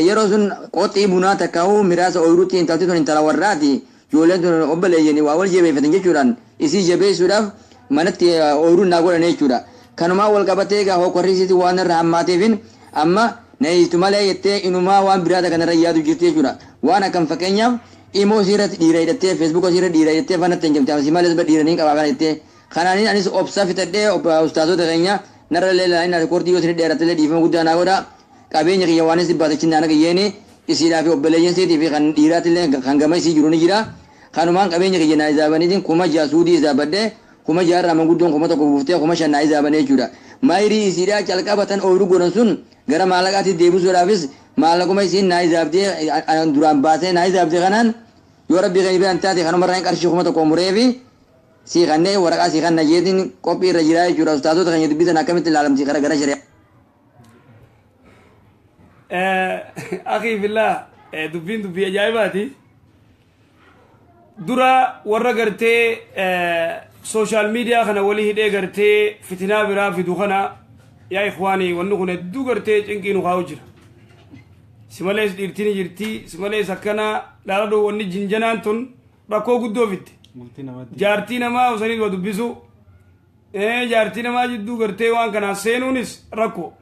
yeroo sun qoxii bunaa takkaa'uu miraasa ooyiruutti intalti tun intala warraati ijoolleen tun obboleeyyan waa wal jabeeffatan jechuudhaan isii jabeessuudhaaf manatti ooyiruun naa godhan jechuudha kanumaan wal qabatee egaa hokkorri isiitti waan irra hammaateefin amma na malee jettee inumaa waan biraa kanarra yaadu jirti jechuudha waan akkam fakkeenyaaf imoo isiirratti dhiira hidhattee feesbuuka isiirra dhiira hidhattee fanatti hin jamte amsi malees dhiira niin qabaa kana jettee kanaanin anis obsa fitadhee ustaazota keenya narra leelaanin rikoordii yoo isin dheerattillee dhiifama guddaa naa godha qabeenya kiyya waanis dhibbaatachin naana kiyyeeni isiidhaa fi obboleeyyan isiitii fi kan dhiiraatillee kan gama isii jiru ni jira kanumaan qabeenya kiyya naa izaabaniitiin 6000 suudii izaabadhee 6000 irraa manguddoon 1000 buuftee 5000 naa izaabane jechuudha maayirii isiidhaa calqabatan ooyiruu godhan sun gara maallaqaatti deebisuudhaafis maallaquma isiin naa izaabdee duraan baasee naa izaabdee kanaan yoo rabbii keenya biraan taate kanumarraa hin qarshii 1000 mureefi sii kannee waraqaa sii kanna jeetiin qophii irra jira jechuudha ustaazota keenya dubbisan akkamitti ilaalamti gara gara shari'aa. Akii fillah dubbiin dubbii ajaa'ibaati. Dura warra gartee sooshaal miidiyaa kana walii hidhee gartee fitinaa biraa fidu kana yaa ikhwaanii wanni kun hedduu gartee cinqii nu kaa'u jira. Si malees dhiirtiin jirti si malees akkana dhaaladhoo wanni jinjanaan tun rakkoo guddoo fidde. Jaartii namaa osanii waa dubbisu jaartii namaa jidduu gartee waan kanaan seenuunis rakkoo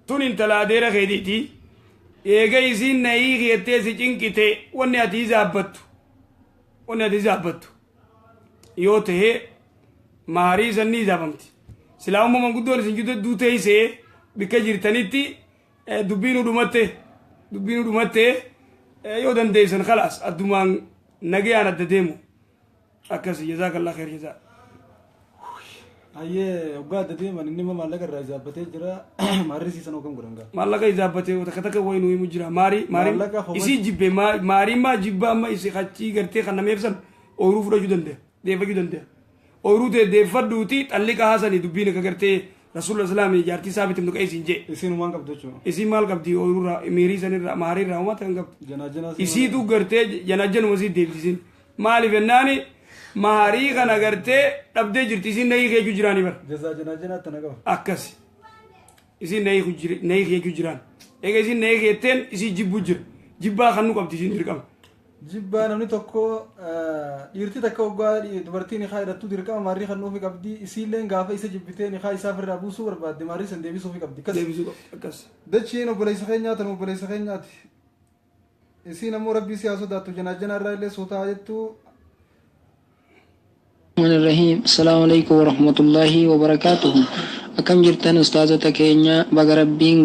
tun intala adeera keetiiti. Eega isiin na hiiki jettee si cinqite wanni ati izaabbattu wanni ati izaabbattu yoo ta'e maarii san ni izaabamti. Silaa umma manguddoon isin jidduu teessee bikka jirtanitti dubbiin dhumatte dubbiin dhumatte yoo dandeessan khalaas addumaan nagayaan adda deemu akkasi jazaakallah khair jazaa. Hayyee hoggaa adda deeman inni maallaqa irraa izaabbatee jira maarri siisan hoogam godhan gaa. Maallaqa izaabbatee takka takka wayii nu himu jira maarii maarii isii jibbe maarii maa jibba amma isii qachii gartee kan nameef san ooyiruu fudhachuu danda'a deeffachuu danda'a. Ooyiruu ta'e deeffadhuuti xalliqa haasanii dubbiin akka gartee rasuula islaamii jaartii isaa bitimtu qeessiin jee. Isiin maal qabdu jechuudha. Isiin maal qabdi ooyiruurraa miirii sanirraa maariirraa uummata kan qabdu. Janaajjanaa. Isiitu gartee janaajjanuma isii deebisiin maaliif jennaani maarii kana gartee dhabdee jirti isiin nayii keejuu jiraanii bara. Jazaa janaajjanaa tana qaba. Akkas. Isiin nayii keejuu jiraan. Egaa isiin nayii keetteen isii jibbuu jira. Jibbaa kan nu qabdi isiin dirqama. Jibbaa namni tokko dhiirti takka hoggaa dubartiin nikaa hidhattu dirqama maarrii kan nuufi qabdi isiilleen gaafa isa jibbitee nikaa isaa ofirraa buusuu barbaadde maarrii san deebisuufi qabdi. Deebisuu qabdi akkas. Dachiin obboleessa keenyaa tan obboleessa keenyaati. Isiin ammoo rabbii si haa sodaattu janaajjanaa irraa illee suutaa jettu. الرحمن الرحيم السلام عليكم ورحمة الله وبركاته أكم جرتن أستاذة كينيا بغربين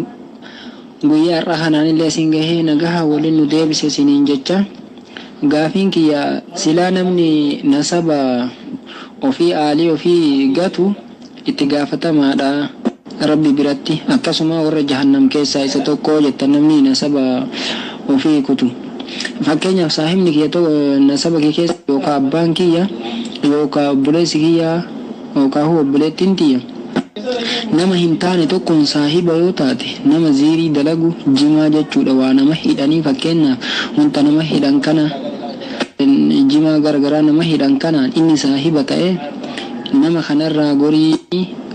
guyyaa har'a kanaan illee isin gahee nagaha waliin nu deebise isiniin jecha gaafiin kiyya silaa namni nasaba ofii aalii ofii gatu itti gaafatamaadha rabbi biratti akkasuma warra jahannam keessaa isa tokko jetta namni nasaba ofii kutu fakkeenyaaf saahibni kiyya tokko nasaba kee keessa Yookaa abbaan kiyya yookaa obboleessi kiyya yookaa obboleettiin tiyya nama hin taane tokkoon saahiba yoo taate, nama ziirii dalagu, jimaa jechuudha, waa nama hidhanii, fakkeenyaaf wanta nama hidhan kana, jimaa garagaraa nama hidhan kanaan inni saahiba ta'e, nama kanarraa gorii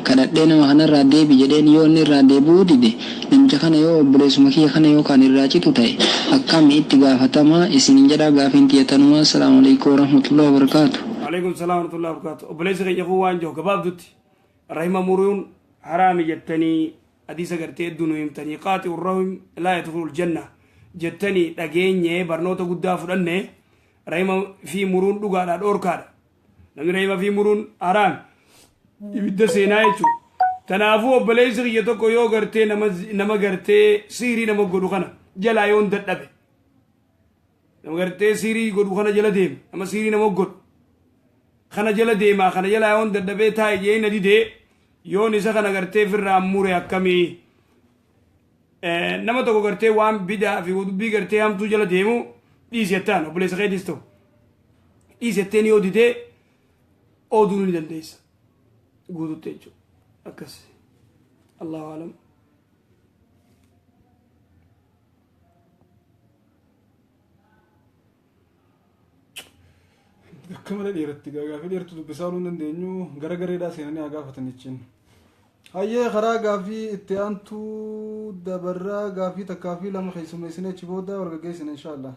kadhadhee nama kanarraa deebi jedheen, yoo inni irraa deebi'uu dide, namicha kana yoo obboleessuma kiyya kana yookaan irraa citu ta'e, akkami itti gaafatamaa isinin jedhaa. Gaafiin tiyya. Assalaamu alaikum warahmatullahi wabarakaatu. Alaikum salaam warahmatullahi wabarakatuh. Obboleessi keenya kun waan jiru gabaabdutti rahima muruun haraami jettanii, hadiisa gartee hedduu nu himtanii, قاطع الرحم لا يدخل الجنة jettanii dhageenye, barnoota guddaa fudhanne. Rahima fi muruun dhugaadha, dhoorkaadha. Namni rahima fi muruun haraami, ibidda seenaa jechuudha. Kanaafuu obboleessi kiyya tokko yoo gartee nama gartee siirii nama godhu kana jalaa yoon dadhabe, nama gartee siirii godhu kana jala deema, nama siirii nama godhu kana jala deemaa, kana jalaa yoon dadhabee taa'e jee na didee, yoon isa kana gartee firraa mure akkamii? Nama tokko gartee waan bidaa fi dubbii gartee hamtuu jala deemu dhiisi jettaan, obboleessa keetis ta'u dhiisi jetteen, yoo didee ooduu ni dandeessa guututti jechuudha. Akkas, Allahu alam. Akka malee dheeratti, gaafii dheertu dubbisaa ooluu hin dandeenyu. Gara gareedhaa seenanii haa gaafatan jechiin. Hayyee, karaa gaafii itti aantuu dabarraa. Gaafii takkaa fi lama keessummeessinee achi booda wal gaggeessina, inshaallah.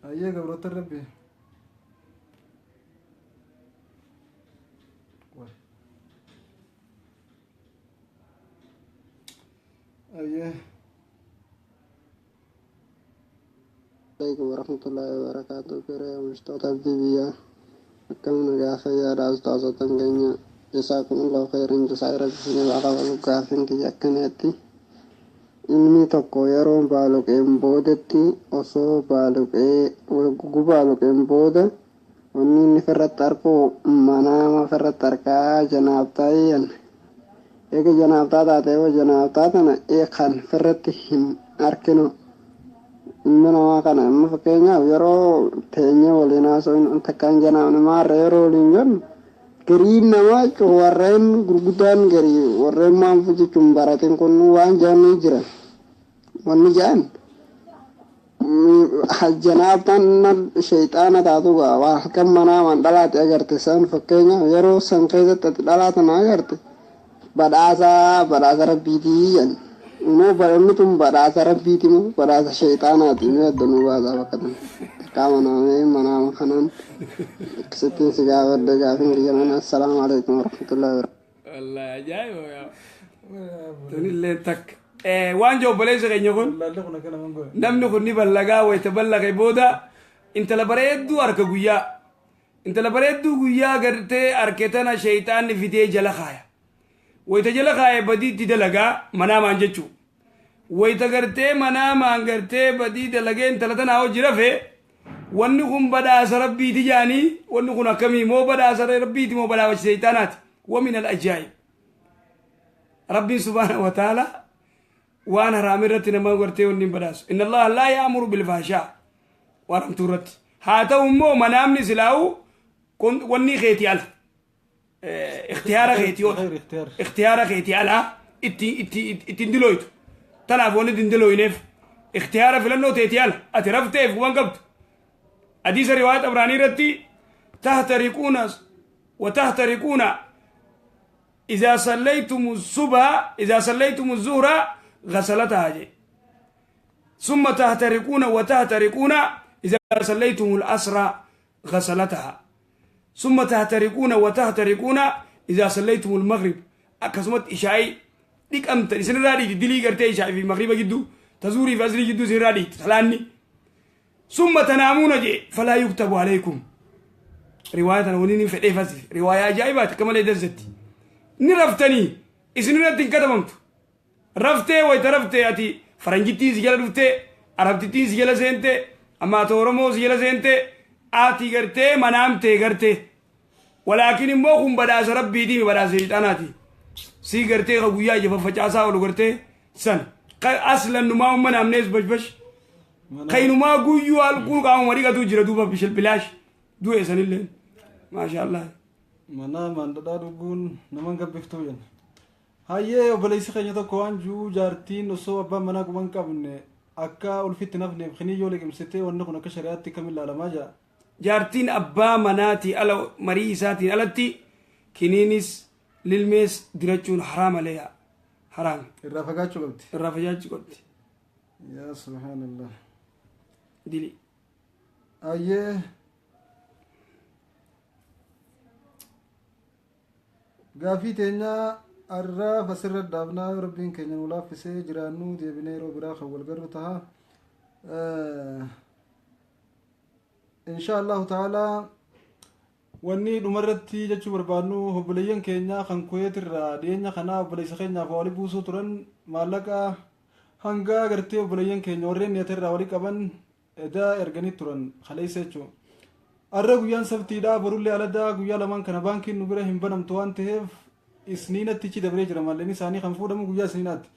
Hayyee, gabroota Rabbi. Hayyee. Alaikum warahmatullahi wabarakatuh. Garee oomishtoota abdii biyyaa, akkam nagaa fayyaadha? Ustaazotan keenya, jasaakumullahu khairan jasaa irratti isiniif haa qabalu. Gaafiin kiyya akkanatti: ilmi tokko yeroo baaluqeen boodatti, osoo baaluqee gugu baaluqeen booda, wanni inni ofirratti arku manaama ofirratti arkaa janaabtaa iyyan. Eega janaabtaa taate yoo janaabtaa tana kan ofirratti hin arkinu ilmi namaa kana, amma fakkeenyaaf yeroo teenyee waliin haasofnu, takkaan janaabni maarra yeroo waliin jennu, gariin namaa jechuun warreen gurguddaan, garii warreen maanfu jechuun baratin kun waan jedhanii jiran, wanni jedhan janaabtaan sheexaana taatu gaa waa halkan manaamaan dhalaate agarte san, fakkeenyaaf yeroo san keessatti ati dhalaa tana agarte, badhaasa rabbiitii jedhan. Immoo inni tun badhaasa rabbiiti moo badhaasa sheexaanaati? Mee adda nuu baasaa bakka tana. Takkaa manaamee manaama kanaan akkasittiin si gaafadhe. Gaafin kiyya mana. Assalaamu alaikum warahmatullahi wabarakatuh. Wallahi ajaa'iba yaa. Tunillee takka. Waan jiru obboleessi keenya kun, namni kun ni ballagaa, wayita ballaqe booda intala bareedduu harka, guyyaa intala bareedduu guyyaa gartee harke tana sheeyxaanni fidee jala kaaya. Wayita jala kaaye badiitti dalagaa manaamaan jechuu. Wayita gartee manaamaan gartee badii dalagee intala tanaa hojii rafe, wanni kun badhaasa rabbiiti jaanii, wanni kun akkamii? Moo badhaasa rabbiiti moo badhaasa sheeyxaanaati? ومن العجائب, rabbiin سبحانه وتعالى waan haraam irratti nama gartee wanni hin badhaasu. إن الله لا يأمر بالفحشاء. Waan hamtuu irratti haa ta'u immoo manaamni silaa'u wanni keetii ala, ikhtiyaara keetii ola, ikhtiyaara keetii ala itti itti ittiin dilooytu. Tanaaf wanni ittiin dilooyneef ikhtiyaara filannoo teetii ala ati rafteef waan qabdu. Hadiisa riwaayat Abraanii irratti تهترقون وتهترقون إذا صليتم الصبح، إذا صليتم الظهر غسلتها جي، ثم تهترقون وتهترقون إذا صليتم العصر غسلتها، ثم تهترقون وتهترقون إذا صليتم المغرب. Akkasumas ishaa'ii dhiqamtan isinirraa dhiiti. Dilii gartee ishaa'ii fi magriba gidduu, tazuurii fi asrii gidduu isinirraa dhiiti salaanni. ثم تنامون jee فلا يكتب عليكم. Riwaaya tana waliin hin fedhee fasi, riwaayaa ajaa'ibaati, akka malee dazzatti. Ni raftanii isinirratti hin katabamtu. Raftee, wayita raftee ati faranjittiin si jala dhuftee, arabtittiin si jala seente, amma ati Oromoo si jala seente, ati gartee manaamtee gartee, walaakin immoo kun badhaasa rabbiitii, badhaasa sheexaanaati. Si gartee ka guyyaa ija faffacaasaa oolu gartee san Aslan numaa umma namnees bashbash. Kainumaa guyyuu alkuun qaamuma dhiqatu jira duuba bishil bilaash du'e sanillee. Maashaallah. Mana maandadhaa dhuguun naman gabbiftuu jenna. Hayyee, obboleessi keenya tokko waan jiru, jaartiin osoo abbaan manaa quban qabne akka ulfitti nafneef kiniyyoo liqimsitee, wanni kun akka shari'aatti kam ilaalamaa jira? Jaartiin abbaa manaatii ala, marii isaatiin alatti kiniinis lilmees dirachuun haraama lee, haraami. Irraa fagaachuu qabdi. Irraa fagaachuu qabdi. Yaa subhaanallah. Dili. Hayyee. Gaafii teenyaa arraa asirra dhaabnaa. Rabbiin keenya nu laaffisee jiraannuu deebinee yeroo biraa kan wal garru taha. Insha Allahu ta'ala, wanni dhumarratti jechuu barbaadnu, obboleeyyan keenya kan Kuweet irraa dhiyeenya kanaa obboleessa keenyaaf walii buusuu turan, maallaqa hanga gartee obboleeyyan keenya warreen niyata irraa walii qaban edaa erganii turan kaleessa jechuudha. Arra guyyaan sabtiidha, borullee aladaa, guyyaa lamaan kana baankiin nu bira hin banamtu waan ta'eef isniinatti ichi dabree jira. Maallaqni isaanii kan fuudhamu guyyaa isniinaatti.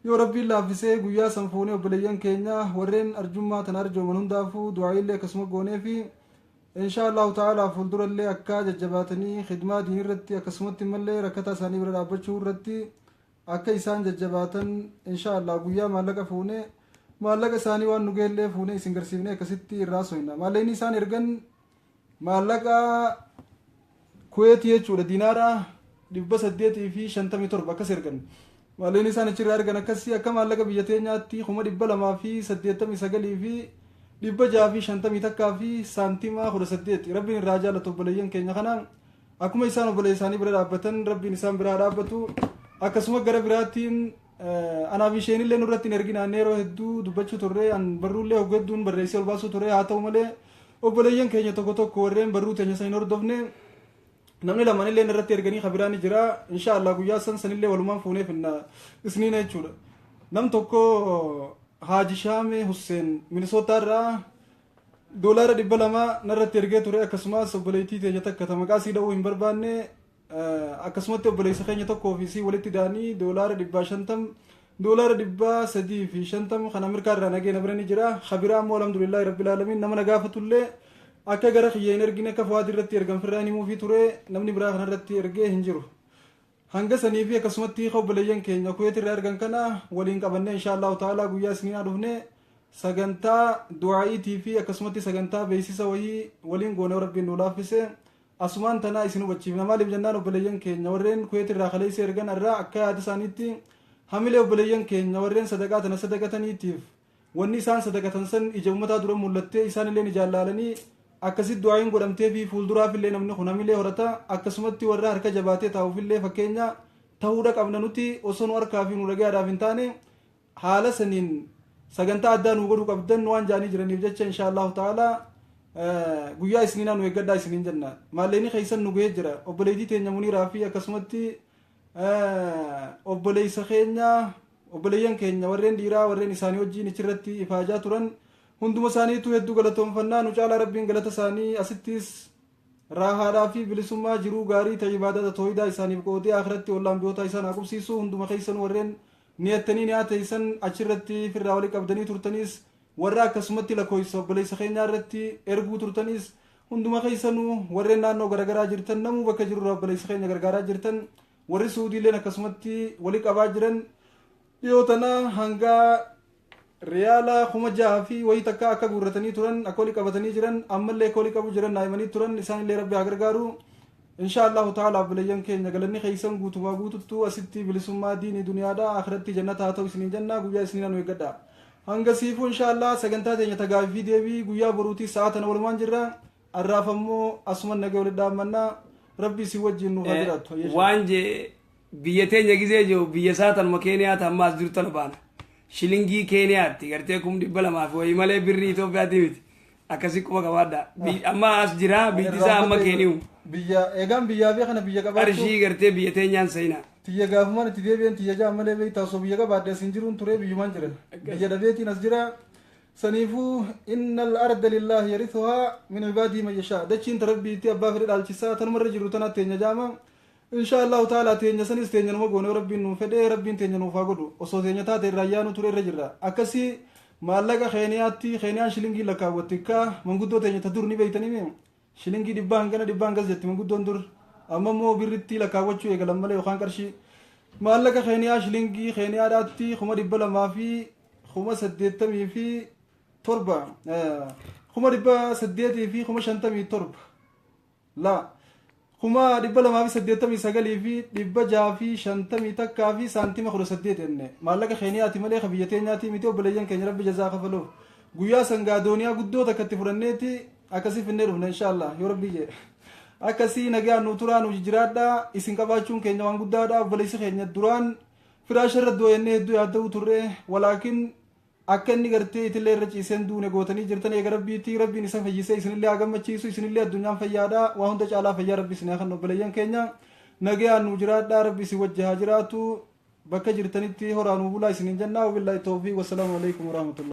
Yoo Rabbiin laaffisee guyyaa san fuunee, obboleeyyan keenya warreen arjummaa tana arjooman hundaafuu du'aayiillee akkasuma goonee fi insha Allahu ta'ala fuuldurallee akka jajjabaatanii khidmaa diinii irratti, akkasumatti mallee rakkataa isaanii bira dhaabbachuu irratti akka isaan jajjabaatan, insha Allah guyyaa maallaqa fuunee, maallaqa isaanii waan nu geellee fuunee isin garsiifnee akkasitti irraa soyna. Maallaqni isaan ergan maallaqa Kuweetii jechuudha, dinaara 857 akkas ergan. Maallaqni isaan achirraa ergan akkasii akka maallaqa biyya teenyaatti 289,651 fi saantima 18. Rabbiin irraa jaalatu obboleeyyan keenya kana. Akkuma isaan obboleessa isaanii bira dhaabbatan Rabbiin isaan biraa dhaabbatu. Akkasuma gara biraatiin anaaf isheenillee nurratti hin erginaan yeroo hedduu dubbachuu turre, an barruullee hoggu hedduun barreessee ol baasuu ture. Haa ta'u malee obboleeyyan keenya tokko tokko warreen barruu teenya san hin hordofne, namni lamanillee irratti erganii kabiraan ni jira. Insha Allah guyyaa san sanillee walumaan fuunee finna isniina jechuudha. Nam tokko Haaji Shaame Husseen Minisootaa irraa $200 narratti ergee ture. Akkasumas obboleettii teenya takka ta maqaa sii dha'uu hin barbaanne, akkasumatti obboleessa keenya tokkoo fi sii walitti da'anii $150, $350 kan Ameerikaa irraa nagee na bira ni jira. Kabiraa ammoo alhamdulillahi rabbil aalamiin, nama na gaafatullee akka gara kiyya hin ergine, akka Fuwaad irratti ergan firraa hin himuufii ture, namni biraa kanarratti ergee hin jiru. Hanga sanii fi akkasumatti obboleeyyan keenya Kuweet irraa ergan kana waliin qabannee insha Allahu ta'ala guyyaa isniinaa dhufne sagantaa du'aa'iitii fi akkasumatti sagantaa beeksisa wayii waliin goone, Rabbiin nu laaffise asumaan tanaa isin hubachiifna. Maaliif jennaan, obboleeyyan keenya warreen Kuweet irraa kaleessa ergan irraa akka yaada isaaniitti hamilee obboleeyyan keenya warreen sadaqaa tana sadaqataniitiif, wanni isaan sadaqatan san ija ummataa dura mul'attee isaan illee ni jaallaalanii, akkasitti du'aa'iin godhamtee fi fuulduraaf illee namni kun hamilee horata. Akkasumatti warra harka jabaatee taa'uuf illee fakkeenya ta'uudha qabna. Nuti osoo nu harkaa fi nu dhagaadhaaf hin taane haala saniin sagantaa addaa nu godhuu qabdan waan jaanii jiraniif jecha, insha Allahu ta'ala guyyaa isniinaa nu eeggadhaa isiniin jenna. Maallaqni keessan nu gahee jira. Obboleettii teenya Muniiraa fi akkasumatti obboleessa keenya, obboleeyyan keenya warreen dhiiraa warreen isaanii wajjin achirratti ifaajaa turan hunduma isaaniitu hedduu galatoonfannaa. Nu caalaa Rabbiin galata isaanii asittis raahaadhaa fi bilisummaa jiruu gaarii ta'e ibaadata tooyidaa isaaniif qoodee akhiratti wallaan biyyoota isaan haa qubsiisu. Hunduma keessan warreen niyattanii niyaa teessan achirratti firraa walii qabdanii turtanis, warra akkasumatti lakkoofsa obboleessa keenyaa irratti erguu turtanis, hunduma keessanuu warreen naannoo garaagaraa jirtan, namuu bakka jirurraa obboleessa keenya gargaaraa jirtan, warri Suudiileen akkasumatti walii qabaa jiran, dhiyoo tana hanga riyaala 6,000 fi wayii takka akka guurratanii turan, akka walii qabatanii jiran, ammallee akka walii qabu jiran naa'imanii turan. Isaanillee Rabbi haa gargaaru insha Allahu ta'ala. Obboleeyyan keenya, galanni keessan guutumaa guututtuu asitti bilisummaa diinii duniyaadha, akhiratti jannata haa ta'u isiniin jenna. Guyyaa isiniin anu eeggadha. Hanga siifuu insha Allah sagantaa teenya tagaafii fi deebii guyyaa boruutii sa'a tana walumaan jirra. Arraaf ammoo asuma nagee walitti dhaammannaa. Rabbi isin wajjin nuuf haa jiraattu. Waan je biyya teenya gizee jiru, biyya isaa tanuma Keeniyaa tan ammaas jirtu tana baana. Shilingii Keeniyaatti gartee 200,000 fi wayii malee birrii Itoophiyaatti miti. Akkasii quba qabaadha. Amma as jira, biyyi isaa amma Keeniyu. Biyya eegaan biyyaa fi kana biyya qabaachuu. Qarshii gartee biyya teenyaan seenaa. Tiyya gaafumaan itti deebi'een tiyya jaa malee beektaa, osoo biyya qabaadhe as hin jiruun ture, biyyumaan jira. Biyya dhabeetiin as jira. Saniifuu innal arda lillaahi yarithuhaa min ibaadihi man yashaa. Dachiin ta Rabbiitti, abbaa fedhe dhaalchisaa, tanumarra jiru tanaatti teenya jaama. Insha Allahu ta'ala teenya sanis teenya numa goone, Rabbiin nuu fedhee, Rabbiin teenya nuuf haa godhu. Osoo teenya taate irraa yaanu ture irra jirra. Akkasii maallaqa Keeniyaatti, Keeniyaan shilingii lakkaawwatti. Akka manguddoo teenya ta dur ni beeytanii mee, shilingii dhibbaa hangana, dhibbaa hangas jetti manguddoon dur. Amma immoo birritti lakkaawwachuu eegalan malee, yookaan qarshii. Maallaqa Keeniyaa, shilingii Keeniyaadhaatti 287,000, 857,000, la 289,651 fi saantima 18 jenne. Maallaqa Keeniyaati malee ka biyya teenyaati miti. Obboleeyyan keenya Rabbi jazaa kafaluuf. Guyyaa sangaa dooniyaa guddoo takka itti fudhanneeti akkasii finnee dhufne, insha Allah, yoo Rabbii jee. Akkasii nagaan nu turaa, nu jijjiraadha. Isin qabaachuun keenya waan guddaadha. Obboleessi keenya duraan firaasha irra dooyannee hedduu yaadda'uu turre, walaakin akka inni gartee itillee irra ciiseen duune gootanii jirtan. Eega Rabbiitti Rabbiin isa fayyisee isinillee haa gammachiisu. Isinillee addunyaan fayyaadha, waa hunda caalaa fayyaa Rabbi isin haa kennu. Obboleeyyan keenya, nagayaan nu jiraadha, Rabbi isin wajji haa jiraatu. Bakka jirtanitti horaa nu bulaa isiniin jennaa. Wabillaahi tawfiiq, wassalaamu alaikum warahmatullah.